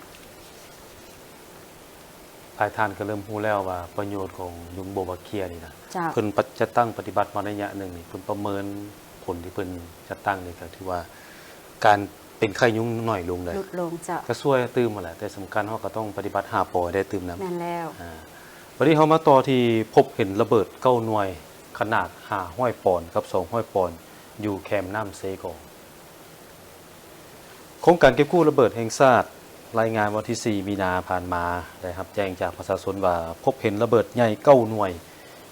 ຫຼາຍທ່ານກໍເລີ່ມຮູ້ແລ້ວວ່າປະໂຫຍດຂອງຍຸງໂບບັກເຄຍນີ້ນະ ເຈົ້າ. ເພິ່ນປະ ຈັດຕັ້ງປະຕິບັດມາໄລຍະໜຶ່ງນີ້ ເພິ່ນປະເມີນຜົນທີ່ເພິ່ນຈັດຕັ້ງນີ້ ກໍຖືວ່າການເປັນໄຂ້ຍຸງໜ້ອຍລົງເດ້ ຫຼຸດລົງ ເຈົ້າ. ກໍຊ່ວຍຕື່ມຫັ້ນແຫຼະ ແຕ່ສຳຄັນເຮົາກໍຕ້ອງປະຕິບັດຫ້າ ປ ໃຫ້ໄດ້ຕື່ມນຳ. ແມ່ນແລ້ວ. ອາ ບັດນີ້ເຮົາມາຕໍ່ທີ່ພົບເຫັນລະເບີດເກົ້າໜ່ວຍ ຂະໜາດຫ້າຮ້ອຍປອນກັບສອງຮ້ອຍປອນ ຢູ່ແຄມນ້ຳເຊກອງ. ໂຄງການເກັບກູ້ລະເບີດແຫ່ງຊາດລາຍງານວັນທີສີ່ ມີນາຜ່ານມາ ໄດ້ຮັບແຈ້ງຈາກປະຊາຊົນວ່າ ພົບເຫັນລະເບີດໃຫຍ່ເກົ້າໜ່ວຍ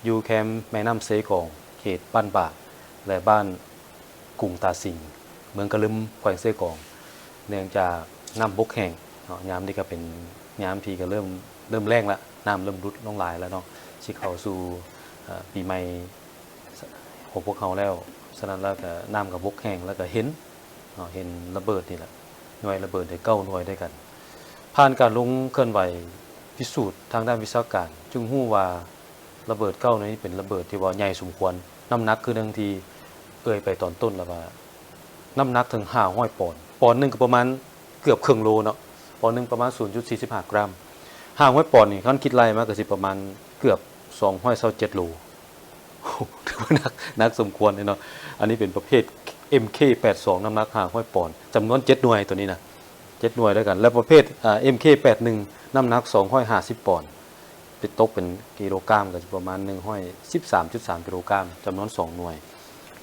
ຢູ່ແຄມແມ່ນ້ຳເຊກອງ ເຂດບ້ານບາກ ແລະ ບ້ານກຸງຕາສິງ ເມືອງກະລຶມ ແຂວງເຊກອງ. ເນື່ອງຈາກນ້ຳບົກແຫ້ງເນາະ, ຍາມນີ້ກໍເປັນຍາມທີ່ກໍເລີ່ມ ເລີ່ມແລ້ງລະ, ນ້ຳເລີ່ມຫຼຸດລົງຫຼາຍແລ້ວເນາະ, ຊິເຂົ້າສູ່ ເອີ ປີໃໝ່ ຂອງພວກເຮົາແລ້ວ. ສະນັ້ນແລ້ວກໍນ້ຳກໍບົກແຫ້ງ ແລ້ວກໍເຫັນເນາະ ເຫັນລະເບີດນີ້ແຫຼະ, ໜ່ວຍລະເບີດໄດ້ເກົ້າໜ່ວຍດ້ວຍກັນ. ຜ່ານການລົງເຄື່ອນໄຫວພິສູດທາງດ້ານວິຊາການ ຈຶ່ງຮູ້ວ່າລະເບີດເກົ້າໜ່ວຍນີ້ເປັນລະເບີດທີ່ວ່າໃຫຍ່ສົມຄວນ, ນ້ຳໜັກຄືດັ່ງທີ່ເອີ່ຍໄປຕອນຕົ້ນແລ້ວວ່າ ນ້ຳໜັກເຖິງຫ້າຮ້ອຍປອນ, ປອນໜຶ່ງກໍປະມານເກືອບເຄິ່ງໂລເນາະ, ປອນໜຶ່ງປະມານສູນຈຸດສີ່ສິບຫ້າກຣາມ. ຫ້າຮ້ອຍປອນນີ້ ຄັນຄິດໄລ່ມາກໍຊິປະມານເກືອບສອງຮ້ອຍຊາວເຈັດໂລ. ໂອ້ ຖືວ່າໜັກ ໜັກສົມຄວນເດເນາະ. ອັນນີ້ເປັນປະເພດ ເອັມເຄ ແປດສອງ ນ້ຳໜັກຫ້າຮ້ອຍປອນ, ຈຳນວນເຈັດໜ່ວຍໂຕນີ້ນະ. ເຈັດໜ່ວຍດ້ວຍກັນ ແລະ ປະເພດ ເອີ່ ເອັມເຄ ແປດໜຶ່ງ ນ້ຳໜັກ ສອງຮ້ອຍຫ້າສິບປອນ ໄປຕົກເປັນກິໂລກຣາມ ກໍຊິປະມານ ໜຶ່ງຮ້ອຍສິບສາມຈຸດສາມກິໂລກຣາມ ຈຳນວນ ສອງໜ່ວຍ.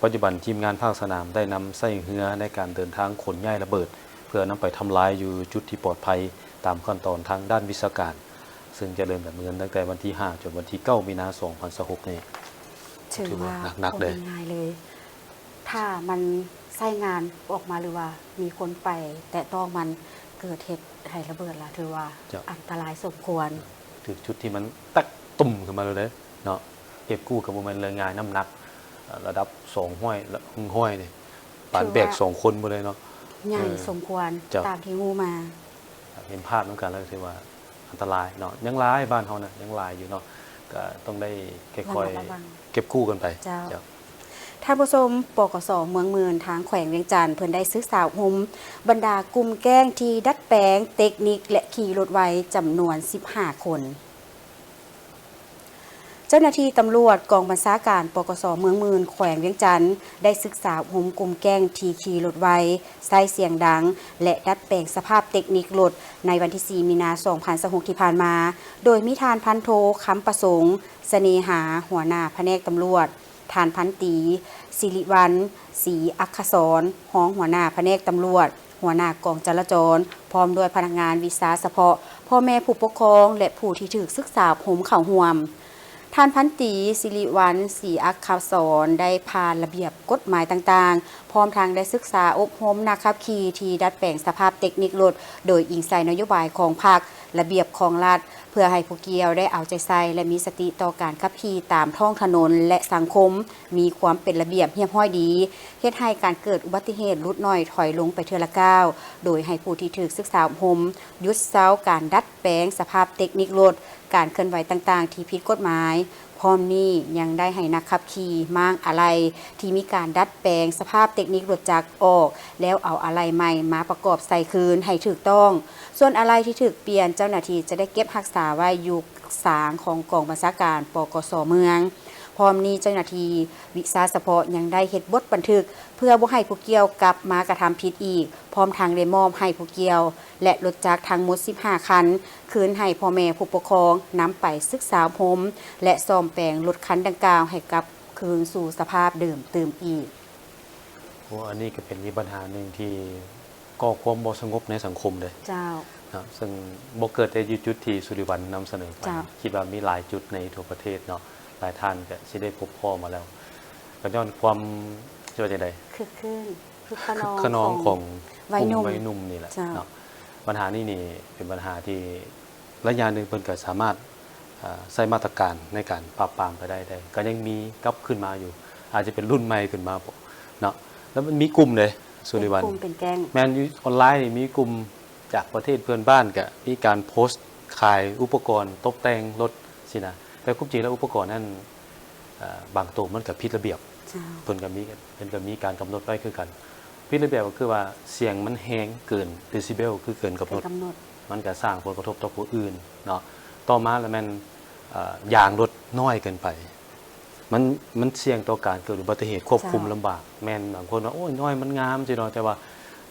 ປັດຈຸບັນທີມງານພາກສະໜາມໄດ້ນຳໃຊ້ເຮືອໃນການເດີນທາງຂົນຍ້າຍລະເບີດ ເພື່ອນຳໄປທຳລາຍຢູ່ຈຸດທີ່ປອດໄພ ຕາມຂັ້ນຕອນທາງດ້ານວິຊາການ, ເຊິ່ງຈະເລີ່ມດຳເນີນຕັ້ງແຕ່ວັນທີຫ້າ ຈົນວັນທີເກົ້າ ມີນາ ສອງພັນຊາວຫົກນີ້. ຖືວ່າ ຖືວ່າໜັກໆເລີຍ ບໍ່ແມ່ນງ່າຍເລີຍ. ຖ້າມັນໃຊ້ງານອອກມາ ຫຼືວ່າມີຄົນໄປແຕະຕ້ອງມັນ ເກີດເຮັດໃຫ້ລະເບີດລະ ຖືວ່າ ເຈົ້າ ອັນຕະລາຍສົມຄວນ. ຖືກຈຸດທີ່ມັນຕັກຕຸ່ມຂຶ້ນມາໂລດເດ້ເນາະ. ເກັບກູ້ກໍບໍ່ແມ່ນເລື່ອງງ່າຍ, ນ້ຳໜັກ ເອີ່ ລະດັບ ສອງຮ້ອຍ ແລະ ໜຶ່ງຮ້ອຍນີ້ ປານແບກ ຖືວ່າ ສອງຄົນພຸ້ນເລີຍເນາະ. ໃຫຍ່ ເອີ ສົມຄວນ ເຈົ້າ ຕາມທີ່ຮູ້ມາ. ເຫັນພາບນຳກັນແລ້ວຖືວ່າອັນຕະລາຍເນາະ, ຍັງຫຼາຍ ບ້ານເຮົານະ ຍັງຫຼາຍຢູ່ເນາະ, ກໍຕ້ອງໄດ້ຄ່ອຍໆ ລະມັດລະວັງ ເກັບກູ້ກັນໄປ. ເຈົ້າ ເຈົ້າ. ທ່ານຜູ້ຊົມ, ປກສ ເມືອງໝື່ນ ທາງແຂວງວຽງຈັນ ເພິ່ນໄດ້ສຶກສາອົບຮົມບັນດາກຸ່ມແກ້ງທີ່ດັດແປງເຕັກນິກ ແລະ ຂີ່ລົດໄວ ຈຳນວນສິບຫ້າຄົນ. ເຈົ້າໜ້າທີ່ຕຳຫຼວດກອງບັນຊາການ ປກສ ເມືອງໝື່ນ ແຂວງວຽງຈັນ ໄດ້ສຶກສາອົບຮົມກຸ່ມແກ້ງທີ່ຂີ່ລົດໄວ, ໃຊ້ສຽງດັງ ແລະ ດັດແປງສະພາບເຕັກນິກລົດ ໃນວັນທີສີ່ ມີນາ ສອງພັນຊາວຫົກ ທີ່ຜ່ານມາ, ໂດຍມີທ່ານພັນໂທ ຄຳປະສົງ ສະເໜຫາ ຫົວໜ້າພະແນກຕຳຫຼວດ, ທ່ານພັນຕີ ສິລິວັນ ສີອັກຄະສອນ ຮອງຫົວໜ້າພະແນກຕຳຫຼວດ, ຫົວໜ້າກອງຈະລະຈອນ ພ້ອມດ້ວຍພະນັກງານວິຊາສະເພາະ, ພໍ່ແມ່ຜູ້ປົກຄອງ ແລະ ຜູ້ທີ່ຖືກສຶກສາອົບຮົມເຂົ້າຮ່ວມ. ທ່ານພັນຕີ ສິລິວັນ ສີອັກຄະສອນ ໄດ້ຜ່ານລະບຽບກົດໝາຍຕ່າງໆ, ພ້ອມທັງໄດ້ສຶກສາອົບຮົມນັກຂັບຂີ່ທີ່ດັດແປງສະພາບເຕັກນິກລົດ ໂດຍອີງໃສ່ນະໂຍບາຍຂອງພັກ, ລະບຽບຂອງລັດ, ເພື່ອໃຫ້ຜູ້ກ່ຽວໄດ້ເອົາໃຈໃສ່ ແລະ ມີສະຕິຕໍ່ການຂັບຂີ່ຕາມທ້ອງຖະໜົນ ແລະ ສັງຄົມ ມີຄວາມເປັນລະບຽບຮຽບຮ້ອຍດີ, ເຮັດໃຫ້ການເກີດອຸບັດຕິເຫດຫຼຸດໜ້ອຍຖອຍລົງໄປເທື່ອລະກ້າວ, ໂດຍໃຫ້ຜູ້ທີ່ຖືກສຶກສາອົບຮົມຢຸດເຊົາການດັດແປງສະພາບເຕັກນິກລົດ, ການເຄື່ອນໄຫວຕ່າງໆທີ່ຜິດກົດໝາຍ. ພ້ອມນີ້ຍັງໄດ້ໃຫ້ນັກຂັບຂີ່ມ້າງອາໄຫຼ່ທີ່ມີການດັດແປງສະພາບເຕັກນິກລົດຈັກອອກ, ແລ້ວເອົາອາໄຫຼ່ໃໝ່ມາປະກອບໃສ່ຄືນໃຫ້ຖືກຕ້ອງ. ສ່ວນອາໄຫຼ່ທີ່ຖືກປ່ຽນ, ເຈົ້າໜ້າທີ່ຈະໄດ້ເກັບຮັກສາໄວ້ຢູ່ສາງຂອງກອງບັນຊາການ ປກສ ເມືອງ. ພ້ອມນີ້ເຈົ້າໜ້າທີ່ວິຊາສະເພາະຍັງໄດ້ເຮັດບົດບັນທຶກ ເພື່ອບໍ່ໃຫ້ຜູ້ກ່ຽວກັບມາກະທຳຜິດອີກ, ພ້ອມທັງໄດ້ມອບໃຫ້ຜູ້ກ່ຽວ ແລະ ລົດຈັກທັງໝົດສິບຫ້າຄັນ ຄືນໃຫ້ພໍ່ແມ່ຜູ້ປົກຄອງນຳໄປສຶກສາອົບຮົມ ແລະ ສ້ອມແປງລົດຄັນດັ່ງກ່າວໃຫ້ກັບຄືນສູ່ສະພາບເດີມຕື່ມອີກ. ໂອ້ ອັນນີ້ກໍເປັນອີກບັນຫາໜຶ່ງທີ່ກໍ່ຄວາມບໍ່ສະຫງົບໃນສັງຄົມເດ້. ເຈົ້າ. ເນາະ ເຊິ່ງບໍ່ເກີດແຕ່ຢູ່ຈຸດທີ່ສຸລິວັນນຳສະເໜີໄປ. ເຈົ້າ. ຄິດວ່າມີຫຼາຍຈຸດໃນທົ່ວປະເທດເນາະ, ຫຼາຍທ່ານກໍຊິໄດ້ພົບພໍ້ມາແລ້ວ. ກໍຍ້ອນຄວາມ ຊິວ່າຈັ່ງໃດ? ຄຶກຄື້ນ ຄຶກຂະນອງ ຄຶກຂະນອງຂອງ ຂອງໄວໜຸ່ມ ກຸ່ມໄວໜຸ່ມນີ້ແຫຼະ. ເຈົ້າ. ເນາະ ບັນຫານີ້ນີ້ເປັນບັນຫາທີ່ໄລຍະໜຶ່ງເພິ່ນກໍສາມາດ ເອີ່ ໃຊ້ມາດຕະການໃນການປາບປາມໄປໄດ້ ແຕ່ກໍຍັງມີກັບຄືນມາຢູ່ ອາດຈະເປັນລຸ້ນໃໝ່ຂຶ້ນມາບໍເນາະ. ແລ້ວມັນມີກຸ່ມເດ້ ສຸລິວັນ ເປັນກຸ່ມເປັນແກ້ງ. ແມ່ນ ຢູ່ອອນລາຍນີ້ມີກຸ່ມຈາກປະເທດເພື່ອນບ້ານ ກະມີການໂພສຂາຍອຸປະກອນຕົບແຕ່ງລົດຊີ້ນະ, ແຕ່ຄວາມຈິງແລ້ວອຸປະກອນນັ້ນ ເອີ່ ບາງໂຕມັນກະຜິດລະບຽບ. ເຈົ້າ. ເພິ່ນກະມີ ເພິ່ນກະມີການກຳນົດໄວ້ຄືກັນ. ຜິດລະບຽບກໍຄືວ່າສຽງມັນແຮງເກີນເດຊິເບວ ຄືເກີນກຳນົດ ເກີນກຳນົດ ມັນກະສ້າງຜົນກະທົບຕໍ່ຜູ້ອື່ນເນາະ. ຕໍ່ມາລະແມ່ນ ເອີ່ ຢາງລົດນ້ອຍເກີນໄປ ມັນ ມັນສ່ຽງຕໍ່ການເກີດອຸບັດຕິເຫດ ຄວບຄຸມ ເຈົ້າ ລຳບາກ. ແມ່ນບາງຄົນວ່າ ໂອ້ຍ ນ້ອຍມັນງາມຊີ້ເນາະ, ແຕ່ວ່າ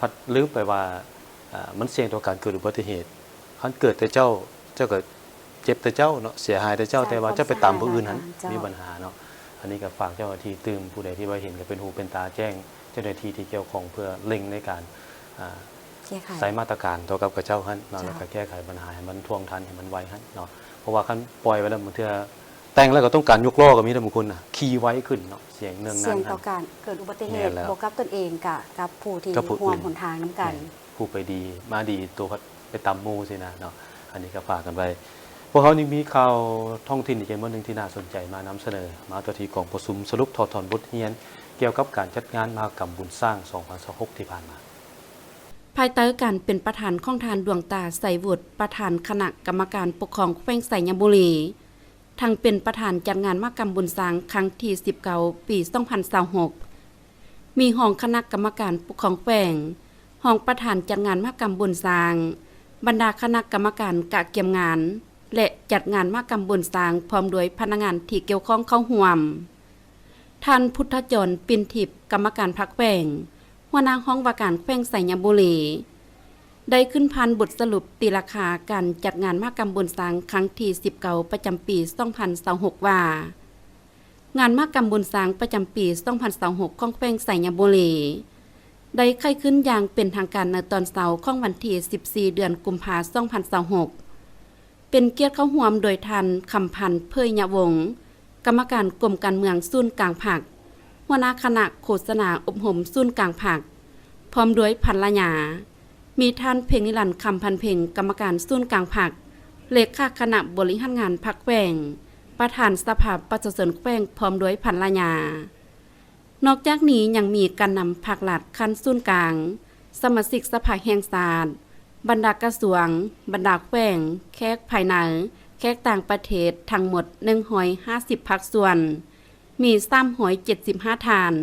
ພັດລືມໄປວ່າ ເອີ່ ມັນສ່ຽງຕໍ່ການເກີດອຸບັດຕິເຫດ. ຄັນເກີດແຕ່ເຈົ້າ ເຈົ້າກໍເຈັບແຕ່ເຈົ້າເນາະ, ເສຍຫາຍແຕ່ເຈົ້າ, ແຕ່ວ່າເຈົ້າໄປຕຳຜູ້ອື່ນຫັ້ນ ເຈົ້າ ມີບັນຫາເນາະ. ອັນນີ້ກໍຝາກເຈົ້າໜ້າທີ່ຕື່ມ, ຜູ້ໃດທີ່ວ່າເຫັນກໍເປັນຫູເປັນຕາແຈ້ງເຈົ້າໜ້າທີ່ທີ່ກ່ຽວຂ້ອງ ເພື່ອເລັ່ງໃນການ ອ່າ ແກ້ໄຂ ໃຊ້ມາດຕະການຕໍ່ກັບເຂົາເຈົ້າຫັ້ນເນາະ, ເຈົ້າ ແລ້ວກໍແກ້ໄຂບັນຫາໃຫ້ມັນທ່ວງທັນ ໃຫ້ມັນໄວຫັ້ນເນາະ. ເພາະວ່າຄັນປ່ອຍໄວ້ແລ້ວ ບາງເທື່ອແຕ່ງແລ້ວກໍຕ້ອງການຍົກລໍ້ກໍມີເດ້ ບາງຄົນນະ ຂີ່ໄວຂຶ້ນເນາະ, ສຽງເໜືອງໜັງ ສ່ຽງຕໍ່ການເກີດອຸບັດຕິເຫດ ແມ່ນແລ້ວ ບໍ່ກັບຕົນເອງ ກະກັບຜູ້ທີ່ ກັບຜູ້ ຮ່ວມຫົນທາງນຳກັນ. ແມ່ນ ຜູ້ໄປດີມາດີ ໂຕພັດໄປຕຳໝູ່ຊີ້ນະເນາະ. ອັນນີ້ກໍຝາກກັນໄວ້. ພວກເຮົາຍັງມີຂ່າວທ້ອງຖິ່ນອີກຈຳນວນໜຶ່ງທີ່ໜ້າສົນໃຈມານຳສະເໜີ ມາຕໍ່ທີ່ກອງປະຊຸມສະຫຼຸບຖອດຖອນບົດຮຽນກ່ຽວກັບການຈັດງານມະຫະກຳບຸນຊ້າງ ສອງພັນຊາວຫົກ ທີ່ຜ່ານມາ. ພາຍໃຕ້ການເປັນປະທານຂອງທ່ານ ດວງຕາ ໄຊວຸດ ປະທານຄະນະກຳມະການປົກຄອງແຂວງໄຊຍະບູລີ ທັງເປັນປະທານຈັດງານມະຫະກຳບຸນຊ້າງຄັ້ງທີສິບເກົ້າ ປີສອງພັນຊາວຫົກ ມີຮອງຄະນະກຳມະການປົກຄອງແຂວງ, ຮອງປະທານຈັດງານມະຫະກຳບຸນຊ້າງ, ບັນດາຄະນະກຳມະການກະກຽມງານ ແລະ ຈັດງານມະຫະກຳບຸນຊ້າງ ພ້ອມດ້ວຍພະນັກງານທີ່ກ່ຽວຂ້ອງເຂົ້າຮ່ວມ. ທ່ານ ພຸດທະຈອນ ປິ່ນທິບ ກຳມະການພັກແຂວງ, ຫົວໜ້າຫ້ອງວ່າການແຂວງໄຊຍະບູລີ, ໄດ້ຂຶ້ນຜ່ານບົດສະຫຼຸບຕີລາຄາການຈັດງານມະຫະກຳບຸນຊ້າງຄັ້ງທີສິບເກົ້າ ປະຈຳປີສອງພັນຊາວຫົກ ວ່າ ງານມະຫະກຳບຸນຊ້າງປະຈຳປີສອງພັນຊາວຫົກ ຂອງແຂວງໄຊຍະບູລີ ໄດ້ໄຂຂຶ້ນຢ່າງເປັນທາງການໃນຕອນເຊົ້າຂອງວັນທີສິບສີ່ ເດືອນກຸມພາ ສອງພັນຊາວຫົກ ເປັນກຽດເຂົ້າຮ່ວມໂດຍທ່ານ ຄຳພັນ ເຜີຍຍະວົງ ກຳມະການກົມການເມືອງສູນກາງພັກ, ຫົວໜ້າຄະນະໂຄສະນາອົບຮົມສູນກາງພັກ, ພ້ອມດ້ວຍພັນລະຍາ, ມີທ່ານ ເພັງນິລັນ ຄຳພັນເພັງ ກຳມະການສູນກາງພັກ, ເລຂາຄະນະບໍລິຫານງານພັກແຂວງ, ປະທານສະພາປະຊາຊົນແຂວງ ພ້ອມດ້ວຍພັນລະຍາ. ນອກຈາກນີ້ຍັງມີການນຳພັກລັດຂັ້ນສູນກາງ, ສະມາຊິກສະພາແຫ່ງຊາດ, ບັນດາກະຊວງ, ບັນດາແຂວງ, ແຂກພາຍໃນ, ແຂກຕ່າງປະເທດ ທັງໝົດໜຶ່ງຮ້ອຍຫ້າສິບພາກສ່ວນ, ມີສາມຮ້ອຍເຈັດສິບຫ້າທ່ານ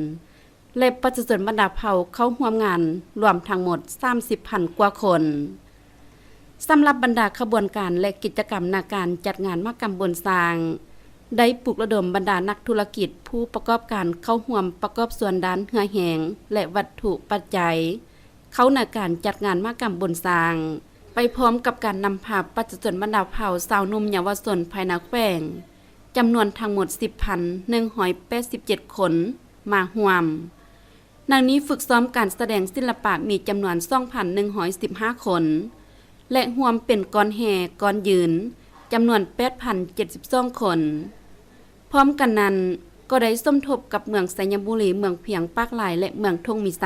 ແລະ ປະຊາຊົນບັນດາເຜົ່າເຂົ້າຮ່ວມງານລວມທັງໝົດສາມສິບພັນກວ່າຄົນ. ສຳລັບບັນດາຂະບວນການ ແລະ ກິດຈະກຳໃນການຈັດງານມະຫະກຳບຸນຊ້າງ ໄດ້ປຸກລະດົມບັນດານັກທຸລະກິດ, ຜູ້ປະກອບການເຂົ້າຮ່ວມປະກອບສ່ວນດ້ານເຫື່ອແຮງ ແລະ ວັດຖຸປັດໄຈ ເຂົ້າໃນການຈັດງານມະຫະກຳບຸນຊ້າງ, ໄປພ້ອມກັບການນຳພາປະຊາຊົນບັນດາເຜົ່າ, ຊາວໜຸ່ມເຍົາວະຊົນພາຍໃນແຂວງ ຈຳນວນທັງໝົດສິບພັນໜຶ່ງຮ້ອຍແປດສິບເຈັດຄົນມາຮ່ວມ. ໃນນີ້ຝຶກຊ້ອມການສະແດງສິລະປະມີຈຳນວນສອງພັນໜຶ່ງຮ້ອຍສິບຫ້າຄົນ ແລະ ຮ່ວມເປັນກ້ອນແຫ່ກ້ອນຢືນຈຳນວນແປດພັນເຈັດສິບສອງຄົນ. ພ້ອມກັນນັ້ນ ກໍໄດ້ສົມທົບກັບເມືອງໄຊຍະບູລີ, ເມືອງພຽງປາກລາຍ ແລະ ເມືອງທົ່ງມີໄຊ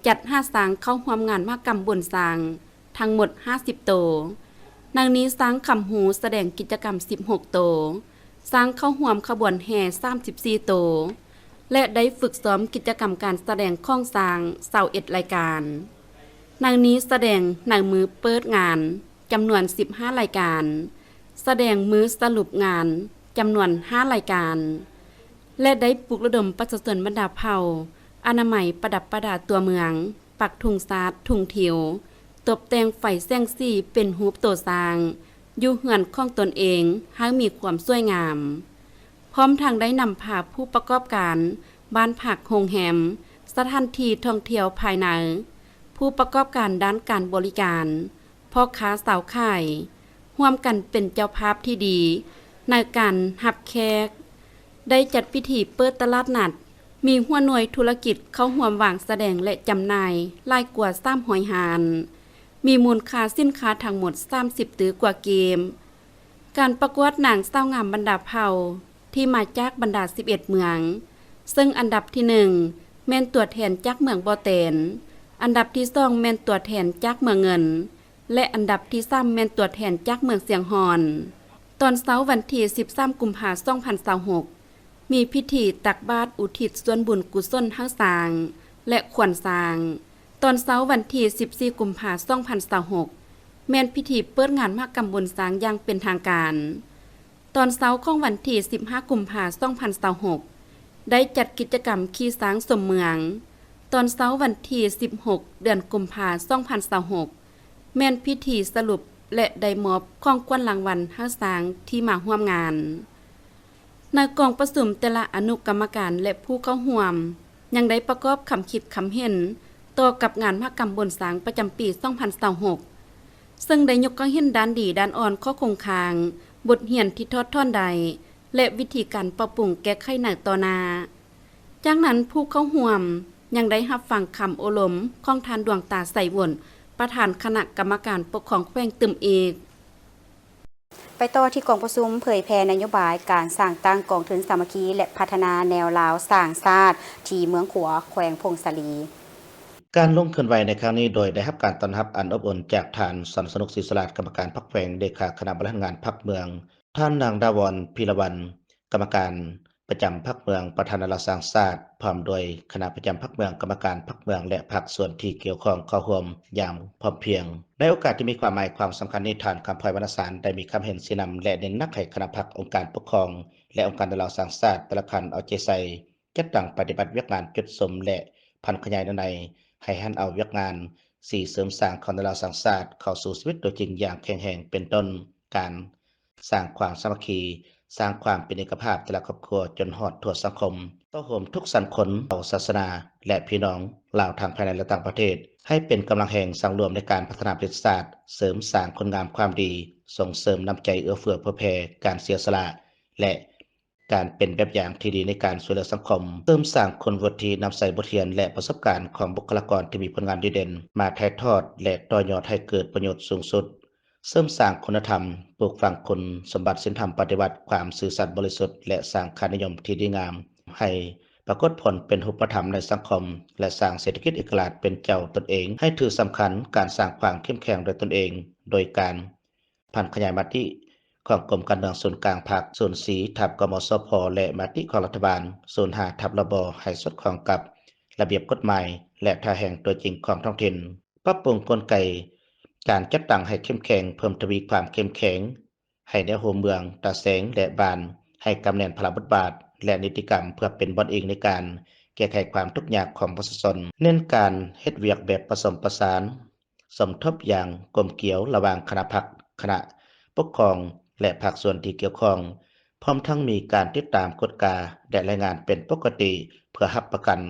ຈັດຫາຊ້າງເຂົ້າຮ່ວມງານມະຫະກຳບຸນຊ້າງ ທັງໝົດຫ້າສິບໂຕ. ໃນນີ້ຊ້າງຄຳຮູ້ສະແດງກິດຈະກຳສິບຫົກໂຕ, ຊ້າງເຂົ້າຮ່ວມຂະບວນແຫ່ສາມສິບສີ່ໂຕ ແລະ ໄດ້ຝຶກຊ້ອມກິດຈະກຳການສະແດງຂອງຊ້າງຊາວເອັດລາຍການ. ໃນນີ້ສະແດງໃນມື້ເປີດງານຈຳນວນສິບຫ້າລາຍການ, ສະແດງມື້ສະຫຼຸບງານຈຳນວນຫ້າລາຍການ ແລະ ໄດ້ປຸກລະດົມປະຊາຊົນບັນດາເຜົ່າ ອະນາໄມປະດັບປະດາຕົວເມືອງ, ປັກທຸງຊາດ, ທຸງທິວ, ຕົບແຕ່ງໄຟແສງສີເປັນຮູບໂຕຊ້າງ ຢູ່ເຮືອນຂອງຕົນເອງໃຫ້ມີຄວາມສວຍງາມ, ພ້ອມທັງໄດ້ນຳພາຜູ້ປະກອບການບ້ານພັກ, ໂຮງແຮມ, ສະຖານທີ່ທ່ອງທ່ຽວພາຍໃນ, ຜູ້ປະກອບການດ້ານການບໍລິການ, ພໍ່ຄ້າຊາວຂາຍ ຮ່ວມກັນເປັນເຈົ້າພາບທີ່ດີໃນການຮັບແຂກ, ໄດ້ຈັດພິທີເປີດຕະຫຼາດນັດ, ມີຫົວໜ່ວຍທຸລະກິດເຂົ້າຮ່ວມວາງສະແດງ ແລະ ຈຳໜ່າຍຫຼາຍກວ່າສາມຮ້ອຍຮ້ານ, ມີມູນຄ່າສິນຄ້າທັງໝົດສາມສິບຕື້ກວ່າກີບ. ການປະກວດນາງສາວງາມບັນດາເຜົ່າທີ່ມາຈາກບັນດາສິບເອັດເມືອງ, ເຊິ່ງອັນດັບທີໜຶ່ງແມ່ນຕົວແທນຈາກເມືອງບໍ່ແຕນ, ອັນດັບທີສອງແມ່ນຕົວແທນຈາກເມືອງເງິນ ແລະ ອັນດັບທີສາມແມ່ນຕົວແທນຈາກເມືອງຊຽງຮ່ອນ. ຕອນເຊົ້າວັນທີສິບສາມ ກຸມພາ ສອງພັນຊາວຫົກ ມີພິທີຕັກບາດອຸທິດສ່ວນບຸນກຸສົນໃຫ້ຊ້າງ ແລະ ຄວານຊ້າງ. ຕອນເຊົ້າວັນທີສິບສີ່ ກຸມພາ ສອງພັນຊາວຫົກ ແມ່ນພິທີເປີດງານມະຫະກຳບຸນຊ້າງຢ່າງເປັນທາງການ. ຕອນເຊົ້າຂອງວັນທີສິບຫ້າ ກຸມພາ ສອງພັນຊາວຫົກ ໄດ້ຈັດກິດຈະກຳຂີ່ຊ້າງຊົມເມືອງ. ຕອນເຊົ້າວັນທີສິບຫົກ ເດືອນກຸມພາ ສອງພັນຊາວຫົກ ແມ່ນພິທີສະຫຼຸບ ແລະ ໄດ້ມອບຂອງຂວັນລາງວັນໃຫ້ຊ້າງທີ່ມາຮ່ວມງານ. ໃນກອງປະຊຸມ, ແຕ່ລະອະນຸກຳມະການ ແລະ ຜູ້ເຂົ້າຮ່ວມ ຍັງໄດ້ປະກອບຄຳຄິດຄຳເຫັນຕໍ່ກັບງານມະຫະກຳບຸນຊ້າງປະຈຳປີສອງພັນຊາວຫົກ ເຊິ່ງໄດ້ຍົກເຫັນດ້ານດີດ້ານອ່ອນ, ຂໍ້ຄົງຄ້າງ, ບົດຮຽນທີ່ຖອດຖອນໄດ້ ແລະ ວິທີການປັບປຸງແກ້ໄຂໃນຕໍ່ໜ້າ. ຈາກນັ້ນ, ຜູ້ເຂົ້າຮ່ວມຍັງໄດ້ຮັບຟັງຄຳໂອ້ລົມຂອງທ່ານ ດວງຕາ ໄຊວົນ ປະທານຄະນະກຳມະການປົກຄອງແຂວງຕື່ມອີກ. ໄປຕໍ່ທີ່ກອງປະຊຸມເຜີຍແຜ່ນະໂຍບາຍການສ້າງຕັ້ງກອງທຶນສາມັກຄີ ແລະ ພັດທະນາແນວລາວສ້າງຊາດ ທີ່ເມືອງຂົວ ແຂວງຜົ້ງສາລີ. ການລົງເຄື່ອນໄຫວໃນຄັ້ງນີ້ ໂດຍໄດ້ຮັບການຕ້ອນຮັບອັນອົບອຸ່ນຈາກທ່ານ ສອນສະໜຸກ ສີສະຫຼາດ ກຳມະການພັກແຂວງ, ເລຂາຄະນະບໍລິຫານງານພັກເມືອງ, ທ່ານ ນາງ ດາວອນ ພີລະວັນ ກຳມະການປະຈຳພັກເມືອງ, ປະທານແນວລາວສ້າງຊາດ ພ້ອມດ້ວຍຄະນະປະຈຳພັກເມືອງ, ກຳມະການພັກເມືອງ ແລະ ພາກສ່ວນທີ່ກ່ຽວຂ້ອງເຂົ້າຮ່ວມຢ່າງພ້ອມພຽງ. ໃນໂອກາດທີ່ມີຄວາມໝາຍຄວາມສຳຄັນນີ້, ທ່ານ ຄຳພອຍ ວັນນະສານ ໄດ້ມີຄຳເຫັນຊີ້ນຳ ແລະ ເນັ້ນໜັກໃຫ້ຄະນະພັກ, ອົງການປົກຄອງ ແລະ ອົງການແນວລາວສ້າງຊາດແຕ່ລະຂັ້ນເອົາໃຈໃສ່ ຈັດຕັ້ງປະຕິບັດວຽກງານຈຸດສຸມ ແລະ ຜັນຂະຫຍາຍແນວໃນ ໃຫ້ຫັນເອົາວຽກງານສີເສີມສ້າງຂອງແນວລາວສ້າງຊາດເຂົ້າສູ່ຊີວິດຕົວຈິງຢ່າງແຂງແຮງ ເປັນຕົ້ນ ການສ້າງຄວາມສາມັກຄີ ສ້າງຄວາມເປັນເອກະພາບແຕ່ລະຄອບຄົວຈົນຮອດທົ່ວສັງຄົມ, ເຂົ້າຮ່ວມທຸກຊັ້ນຄົນ, ເຜົ່າ, ສາສະໜາ ແລະ ພີ່ນ້ອງລາວທັງພາຍໃນ ແລະ ຕ່າງປະເທດ ໃຫ້ເປັນກຳລັງແຮງສັງລວມໃນການພັດທະນາປະເທດຊາດ, ເສີມສ້າງຄຸນງາມຄວາມດີ, ສົ່ງເສີມນ້ຳໃຈເອື້ອເຟື້ອເຜື່ອແຜ່, ການເສຍສະຫຼະ ແລະ ການເປັນແບບຢ່າງທີ່ດີໃນການຊ່ວຍເຫຼືອສັງຄົມ, ເສີມສ້າງຄຸນວຸດທິ, ນຳໃຊ້ບົດຮຽນ ແລະ ປະສົບການຂອງບຸກຄະລາກອນທີ່ມີຜົນງານດີເດັ່ນ ມາຖ່າຍທອດ ແລະ ຕໍ່ຍອດໃຫ້ເກີດປະໂຫຍດສູງສຸດ, ເສີມສ້າງຄຸນນະທຳ, ປູກຝັງຄຸນສົມບັດສິນທຳປະຕິວັດ, ຄວາມຊື່ສັດບໍລິສຸດ ແລະ ສ້າງຄ່ານິຍົມທີ່ດີງາມ ໃຫ້ປາກົດຜົນເປັນຮູບປະທຳໃນສັງຄົມ ແລະ ສ້າງເສດຖະກິດເອກະລາດເປັນເຈົ້າຕົນເອງ. ໃຫ້ຖືສຳຄັນການສ້າງຄວາມເຂັ້ມແຂງດ້ວຍຕົນເອງ ໂດຍການ ຜັນຂະຫຍາຍມະຕິຂອງກົມການເມືອງສູນກາງພັກ, ສູນສີ່ທັບ ກມສພ ແລະ ມະຕິຂອງລັດຖະບານ, ສູນຫ້າທັບ ລບ ໃຫ້ສອດຄ່ອງກັບລະບຽບກົດໝາຍ ແລະ ທ່າແຮງຕົວຈິງຂອງທ້ອງຖິ່ນ, ປັບປຸງກົນໄກການຈັດຕັ້ງໃຫ້ເຂັ້ມແຂງ, ເພີ່ມທະວີຄວາມເຂັ້ມແຂງໃຫ້ແນວໂຮມເມືອງ, ຕາແສງ ແລະ ບ້ານ ໃຫ້ກຳແໜ້ນພາລະບົດບາດ ແລະ ນິຕິກຳ ເພື່ອເປັນບ່ອນອີງໃນການແກ້ໄຂຄວາມທຸກຍາກຂອງປະຊາຊົນ, ເນັ້ນການເຮັດວຽກແບບປະສົມປະສານ ສົມທົບຢ່າງກົມກຽວລະຫວ່າງຄະນະພັກ, ຄະນະປົກຄອງ ແລະ ພາກສ່ວນທີ່ກ່ຽວຂ້ອງ, ພ້ອມທັງມີການຕິດຕາມ, ກວດກາ ແລະ ລາຍງານເປັນປົກກະຕິ ເພື່ອຮັບປະກັນ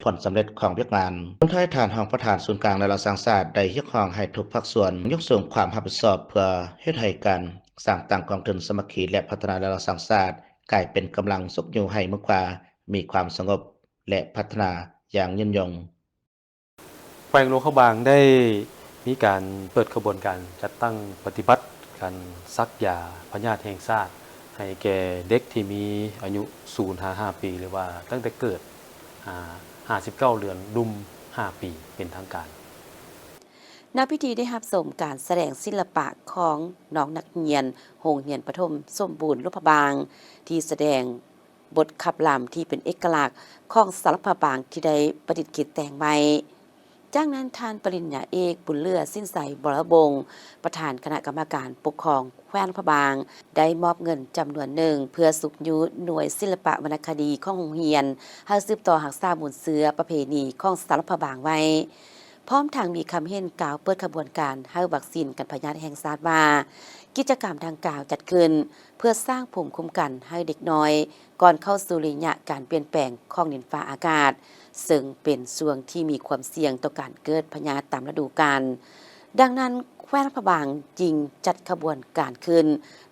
ຜົນສຳເລັດຂອງວຽກງານ. ສຸດທ້າຍ, ທ່ານຮອງປະທານສູນກາງແນວລາວສ້າງຊາດ ໄດ້ຮຽກຮ້ອງໃຫ້ທຸກພາກສ່ວນຍົກສູງຄວາມຮັບຜິດຊອບ ເພື່ອເຮັດໃຫ້ການສ້າງຕັ້ງກອງທຶນສາມັກຄີ ແລະ ພັດທະນາແນວລາວສ້າງຊາດ ກາຍເປັນກຳລັງຊຸກຍູ້ໃຫ້ເມືອງຂວາມີຄວາມສະຫງົບ ແລະ ພັດທະນາຢ່າງຍືນຍົງ. ແຂວງຫຼວງພະບາງໄດ້ມີການເປີດຂະບວນການຈັດຕັ້ງປະຕິບັດການສັກຢາພະຍາດແຫ່ງຊາດ ໃຫ້ແກ່ເດັກທີ່ມີອາຍຸ ສູນ ຫາ ຫ້າ ປີ ຫຼືວ່າຕັ້ງແຕ່ເກີດ ຫາ ຫ້າສິບເກົ້າເດືອນ ໜຸ່ມ ຫ້າ ປີ ເປັນທາງການ. ໃນພິທີໄດ້ຮັບຊົມການສະແດງສິລະປະຂອງນ້ອງນັກຮຽນໂຮງຮຽນປະຖົມສົມບູນຫຼວງພະບາງ ທີ່ສະແດງ ບົດຂັບລຳທີ່ເປັນເອກະລັກຂອງສາລະພະບາງທີ່ໄດ້ປະດິດຄິດແຕ່ງໄວ້. ຈາກນັ້ນ ທ່ານປະລິນຍາເອກ ບຸນເຫຼືອ ສິນໄຊ ວໍລະວົງ ປະທານຄະນະກຳມະການປົກຄອງແຂວງຫຼວງພະບາງ ໄດ້ມອບເງິນຈຳນວນໜຶ່ງ ເພື່ອຊຸກຍູ້ໜ່ວຍສິລະປະວັນນະຄະດີຂອງໂຮງຮຽນ ໃຫ້ສືບຕໍ່ຮັກສາມູນເຊື້ອປະເພນີຂອງສາລະພະບາງໄວ້, ພ້ອມທັງມີຄຳເຫັນກ່າວເປີດຂະບວນການໃຫ້ວັກຊີນກັນພະຍາດແຫ່ງຊາດວ່າ ກິດຈະກຳດັ່ງກ່າວຈັດຂຶ້ນເພື່ອສ້າງພູມຄຸ້ມກັນໃຫ້ເດັກນ້ອຍ ກ່ອນເຂົ້າສູ່ໄລຍະການປ່ຽນແປງຂອງດິນຟ້າອາກາດ, ເຊິ່ງເປັນຊ່ວງທີ່ມີຄວາມສ່ຽງຕໍ່ການເກີດພະຍາດຕາມລະດູການ. ດັ່ງນັ້ນ, ແຂວງຫຼວງພະບາງຈຶ່ງຈັດຂະບວນການຂຶ້ນ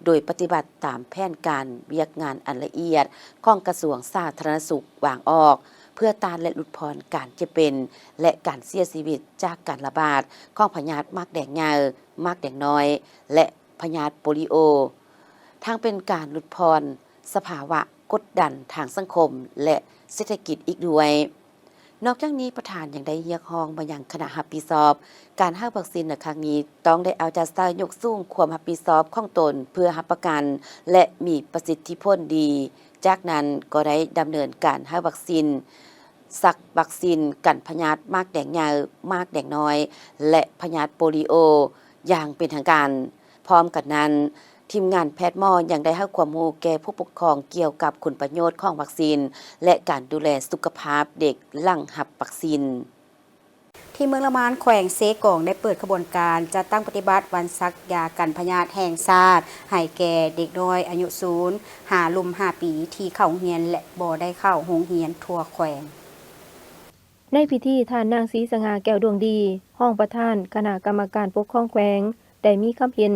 ໂດຍປະຕິບັດຕາມແຜນການວຽກງານອັນລະອຽດຂອງກະຊວງສາທາລະນະສຸກວາງອອກ ເພື່ອຕ້ານ ແລະ ຫຼຸດຜ່ອນການເຈັບເປັນ ແລະ ການເສຍຊີວິດຈາກການລະບາດຂອງພະຍາດໝາກແດງໃຫຍ່, ໝາກແດງນ້ອຍ ແລະ ພະຍາດໂປລີໂອ, ທັງເປັນການຫຼຸດຜ່ອນສະພາວະກົດດັນທາງສັງຄົມ ແລະ ເສດຖະກິດອີກດ້ວຍ. ນອກຈາກນີ້, ປະທານຍັງໄດ້ຮຽກຮ້ອງມາຍັງຄະນະຮັບຜິດຊອບການໃຫ້ວັກຊີນໃນຄັ້ງນີ້ ຕ້ອງໄດ້ເອົາໃຈໃສ່ຍົກສູງຄວາມຮັບຜິດຊອບຂອງຕົນ ເພື່ອຮັບປະກັນ ແລະ ມີປະສິດທິຜົນດີ. ຈາກນັ້ນກໍໄດ້ດຳເນີນການໃຫ້ວັກຊີນ ສັກວັກຊີນກັນພະຍາດໝາກແດງໃຫຍ່, ໝາກແດງນ້ອຍ ແລະ ພະຍາດໂປລີໂອຢ່າງເປັນທາງການ. ພ້ອມກັນນັ້ນ, ທີມງານແພດໝໍຍັງໄດ້ໃຫ້ຄວາມຮູ້ແກ່ຜູ້ປົກຄອງກ່ຽວກັບຄຸນປະໂຫຍດຂອງວັກຊີນ ແລະ ການດູແລສຸຂະພາບເດັກຫຼັງຮັບວັກຊີນ. ທີ່ເມືອງລະມານ ແຂວງເຊກອງ ໄດ້ເປີດຂະບວນການຈັດຕັ້ງປະຕິບັດວັນສັກຢາກັນພະຍາດແຫ່ງຊາດ ໃຫ້ແກ່ເດັກນ້ອຍອາຍຸ ສູນ ຫາ ໜຸ່ມ ຫ້າ ປີ ທີ່ເຂົ້າໂຮງຮຽນ ແລະ ບໍ່ໄດ້ເຂົ້າໂຮງຮຽນທົ່ວແຂວງ. ໃນພິທີ, ທ່ານນາງ ສີສະຫງ່າ ແກ້ວດວງດີ ຮອງປະທານຄະນະກຳມະການປົກຄອງແຂວງ ໄດ້ມີຄຳເຫັນ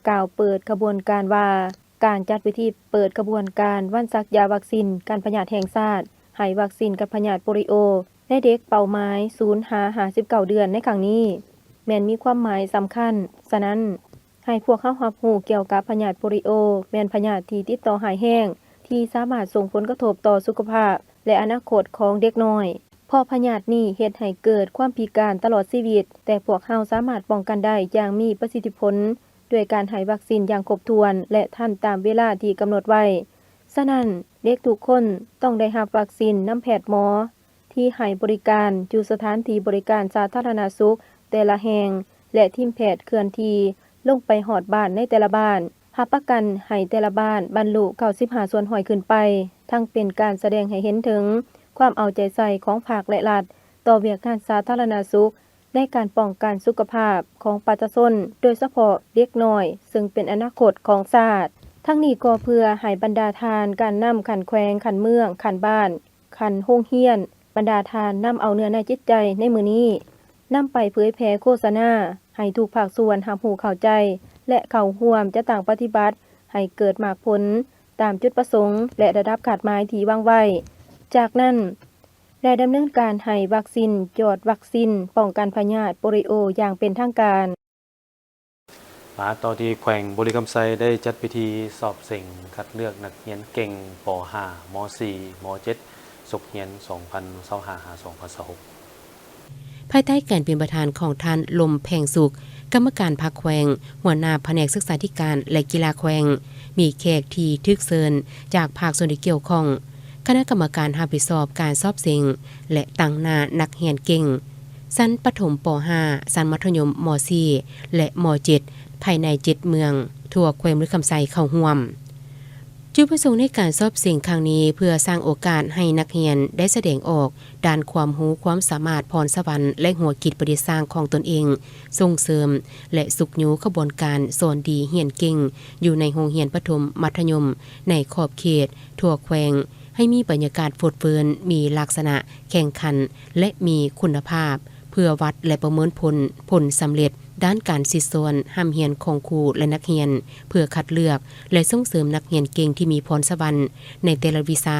ກ່າວເປີດຂະບວນການວ່າ ການຈັດພິທີເປີດຂະບວນການວັນສັກຢາວັກຊີນກັນພະຍາດແຫ່ງຊາດ ໃຫ້ວັກຊີນກັນພະຍາດໂປລີໂອ ໃນເດັກເປົ້າໝາຍ ສູນ ຫາ ຫ້າສິບເກົ້າເດືອນໃນຄັ້ງນີ້ ແມ່ນມີຄວາມໝາຍສຳຄັນ. ສະນັ້ນ, ໃຫ້ພວກເຮົາຮັບຮູ້ກ່ຽວກັບພະຍາດໂປລີໂອ ແມ່ນພະຍາດທີ່ຕິດຕໍ່ຮ້າຍແຮງ ທີ່ສາມາດສົ່ງຜົນກະທົບຕໍ່ສຸຂະພາບ ແລະ ອະນາຄົດຂອງເດັກນ້ອຍ, ເພາະພະຍາດນີ້ເຮັດໃຫ້ເກີດຄວາມພິການຕະຫຼອດຊີວິດ, ແຕ່ພວກເຮົາສາມາດປ້ອງກັນໄດ້ຢ່າງມີປະສິດທິຜົນ ດ້ວຍການໃຫ້ວັກຊີນຢ່າງຄົບຖ້ວນ ແລະ ທັນຕາມເວລາທີ່ກຳນົດໄວ້. ສະນັ້ນ, ເດັກທຸກຄົນຕ້ອງໄດ້ຮັບວັກຊີນນຳແພດໝໍ ທີ່ໃຫ້ບໍລິການຢູ່ສະຖານທີ່ບໍລິການສາທາລະນະສຸກແຕ່ລະແຫ່ງ ແລະ ທີມແພດເຄື່ອນທີ່ລົງໄປຮອດບ້ານໃນແຕ່ລະບ້ານ, ຮັບປະກັນໃຫ້ແຕ່ລະບ້ານບັນລຸເກົ້າສິບຫ້າສ່ວນຮ້ອຍຂຶ້ນໄປ, ທັງເປັນການສະແດງໃຫ້ເຫັນເຖິງຄວາມເອົາໃຈໃສ່ຂອງພັກ ແລະ ລັດຕໍ່ວຽກງານສາທາລະນະສຸກ ໃນການປ້ອງກັນສຸຂະພາບຂອງປະຊາຊົນ, ໂດຍສະເພາະເດັກນ້ອຍ ເຊິ່ງເປັນອະນາຄົດຂອງຊາດ. ທັງນີ້ກໍເພື່ອໃຫ້ບັນດາທ່ານການນຳຂັ້ນແຂວງ, ຂັ້ນເມືອງ, ຂັ້ນບ້ານ, ຂັ້ນໂຮງຮຽນ, ບັນດາທ່ານນຳເອົາເນື້ອໃນຈິດໃຈໃນມື້ນີ້ ນຳໄປເຜີຍແຜ່ໂຄສະນາໃຫ້ທຸກພາກສ່ວນຮັບຮູ້ເຂົ້າໃຈ ແລະ ເຂົ້າຮ່ວມຈັດຕັ້ງປະຕິບັດໃຫ້ເກີດໝາກຜົນຕາມຈຸດປະສົງ ແລະ ລະດັບຄາດໝາຍທີ່ວາງໄວ້. ຈາກນັ້ນ ໄດ້ດຳເນີນການໃຫ້ວັກຊິນ ຢອດວັກຊິນປ້ອງກັນພະຍາດໂປລິໂອຢ່າງເປັນທາງການ. ມາຕໍ່ທີ່ແຂວງບໍລິຄຳໄຊ ໄດ້ຈັດພິທີສອບເສັງຄັດເລືອກນັກຮຽນເກັ່ງ ປໍຫ້າ ມໍສີ່ ມໍເຈັດ ສົກຮຽນ ສອງພັນຊາວຫ້າ ຫາ ສອງພັນຊາວຫົກ ພາຍໃຕ້ການເປັນປະທານຂອງທ່ານ ລົມ ແພງສຸກ ກຳມະການພັກແຂວງ, ຫົວໜ້າພະແນກສຶກສາທິການ ແລະ ກິລາແຂວງ, ມີແຂກທີ່ຖືກເຊີນຈາກພາກສ່ວນທີ່ກ່ຽວຂ້ອງ, ຄະນະກຳມະການຮັບຜິດຊອບການສອບເສັງ ແລະ ຕັ້ງໜ້ານັກຮຽນເກັ່ງ ຊັ້ນປະຖົມ ປໍຫ້າ, ຊັ້ນມັດທະຍົມ ມໍສີ່ ແລະ ມໍເຈັດ ພາຍໃນເຈັດເມືອງ ທົ່ວແຂວງບໍລິຄຳໄຊເຂົ້າຮ່ວມ. ຈຸດປະສົງໃນການສອບເສັງຄັ້ງນີ້ ເພື່ອສ້າງໂອກາດໃຫ້ນັກຮຽນໄດ້ສະແດງອອກດ້ານຄວາມຮູ້ຄວາມສາມາດ, ພອນສະຫວັນ ແລະ ຫົວຄິດປະດິດສ້າງຂອງຕົນເອງ, ສົ່ງເສີມ ແລະ ຊຸກຍູ້ຂະບວນການສອນດີຮຽນເກັ່ງຢູ່ໃນໂຮງຮຽນປະຖົມ, ມັດທະຍົມໃນຂອບເຂດທົ່ວແຂວງ ໃຫ້ມີບັນຍາກາດຟົດຟື້ນ, ມີລັກສະນະແຂ່ງຂັນ ແລະ ມີຄຸນນະພາບ ເພື່ອວັດ ແລະ ປະເມີນຜົນ, ຜົນສຳເລັດດ້ານການສິດສອນຮ່ຳຮຽນຂອງຄູ ແລະ ນັກຮຽນ ເພື່ອຄັດເລືອກ ແລະ ສົ່ງເສີມນັກຮຽນເກັ່ງທີ່ມີພອນສະຫວັນໃນແຕ່ລະວິຊາ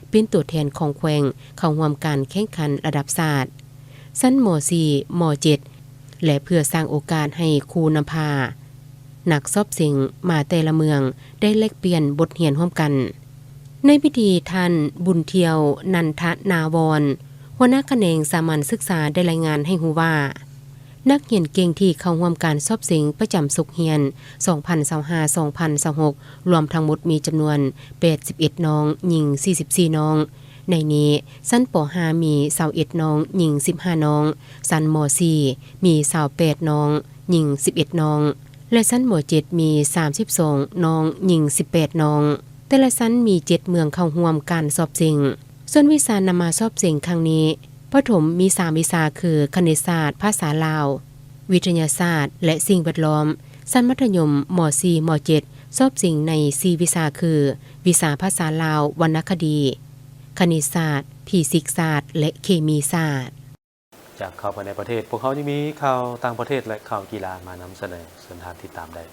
ເປັນຕົວແທນຂອງແຂວງເຂົ້າຮ່ວມການແຂ່ງຂັນລະດັບຊາດ ຊັ້ນ ມໍສີ່ ມໍເຈັດ ແລະ ເພື່ອສ້າງໂອກາດໃຫ້ຄູນຳພາ ນັກສອບເສັງມາແຕ່ລະເມືອງໄດ້ແລກປ່ຽນບົດຮຽນຮ່ວມກັນ. ໃນພິທີ ທ່ານ ບຸນທ່ຽວ ນັນທະນາວອນ ຫົວໜ້າຂະແໜງສາມັນສຶກສາ ໄດ້ລາຍງານໃຫ້ຮູ້ວ່າ ນັກຮຽນເກັ່ງທີ່ເຂົ້າຮ່ວມການສອບເສັງປະຈຳສົກຮຽນ ສອງພັນຊາວຫ້າ ສອງພັນຊາວຫົກ ລວມທັງໝົດມີຈຳນວນ ແປດສິບເອັດ ນ້ອງ, ຍິງ ສີ່ສິບສີ່ ນ້ອງ. ໃນນີ້ ຊັ້ນ ປໍຫ້າ ມີ ຊາວເອັດ ນ້ອງ, ຍິງ ສິບຫ້າ ນ້ອງ, ຊັ້ນ ມໍສີ່ ມີ ຊາວແປດ ນ້ອງ, ຍິງ ສິບເອັດ ນ້ອງ ແລະ ຊັ້ນ ມໍເຈັດ ມີ ສາມສິບສອງ ນ້ອງ, ຍິງ ສິບແປດ ນ້ອງ. ແຕ່ລະຊັ້ນມີ ເຈັດ ເມືອງເຂົ້າຮ່ວມການສອບເສັງ. ສ່ວນວິຊານຳມາສອບເສັງຄັ້ງນີ້ ປະຖົມມີ ສາມ ວິຊາ ຄື ຄະນິດສາດ, ພາສາລາວ, ວິທະຍາສາດ ແລະ ສິ່ງແວດລ້ອມ. ຊັ້ນມັດທະຍົມ ມໍສີ່ ມໍເຈັດ ສອບເສັງໃນ ສີ່ ວິຊາ ຄື ວິຊາພາສາລາວ, ວັນນະຄະດີ, ຄະນິດສາດ, ຟີຊິກສາດ ແລະ ເຄມີສາດ. ຈາກຂ່າວພາຍໃນປະເທດ, ພວກເຮົາຍັງມີຂ່າວຕ່າງປະເທດ ແລະ ຂ່າວກິລາມານຳສະເໜີ. ເຊີນທ່ານຕິດຕາມໄດ້.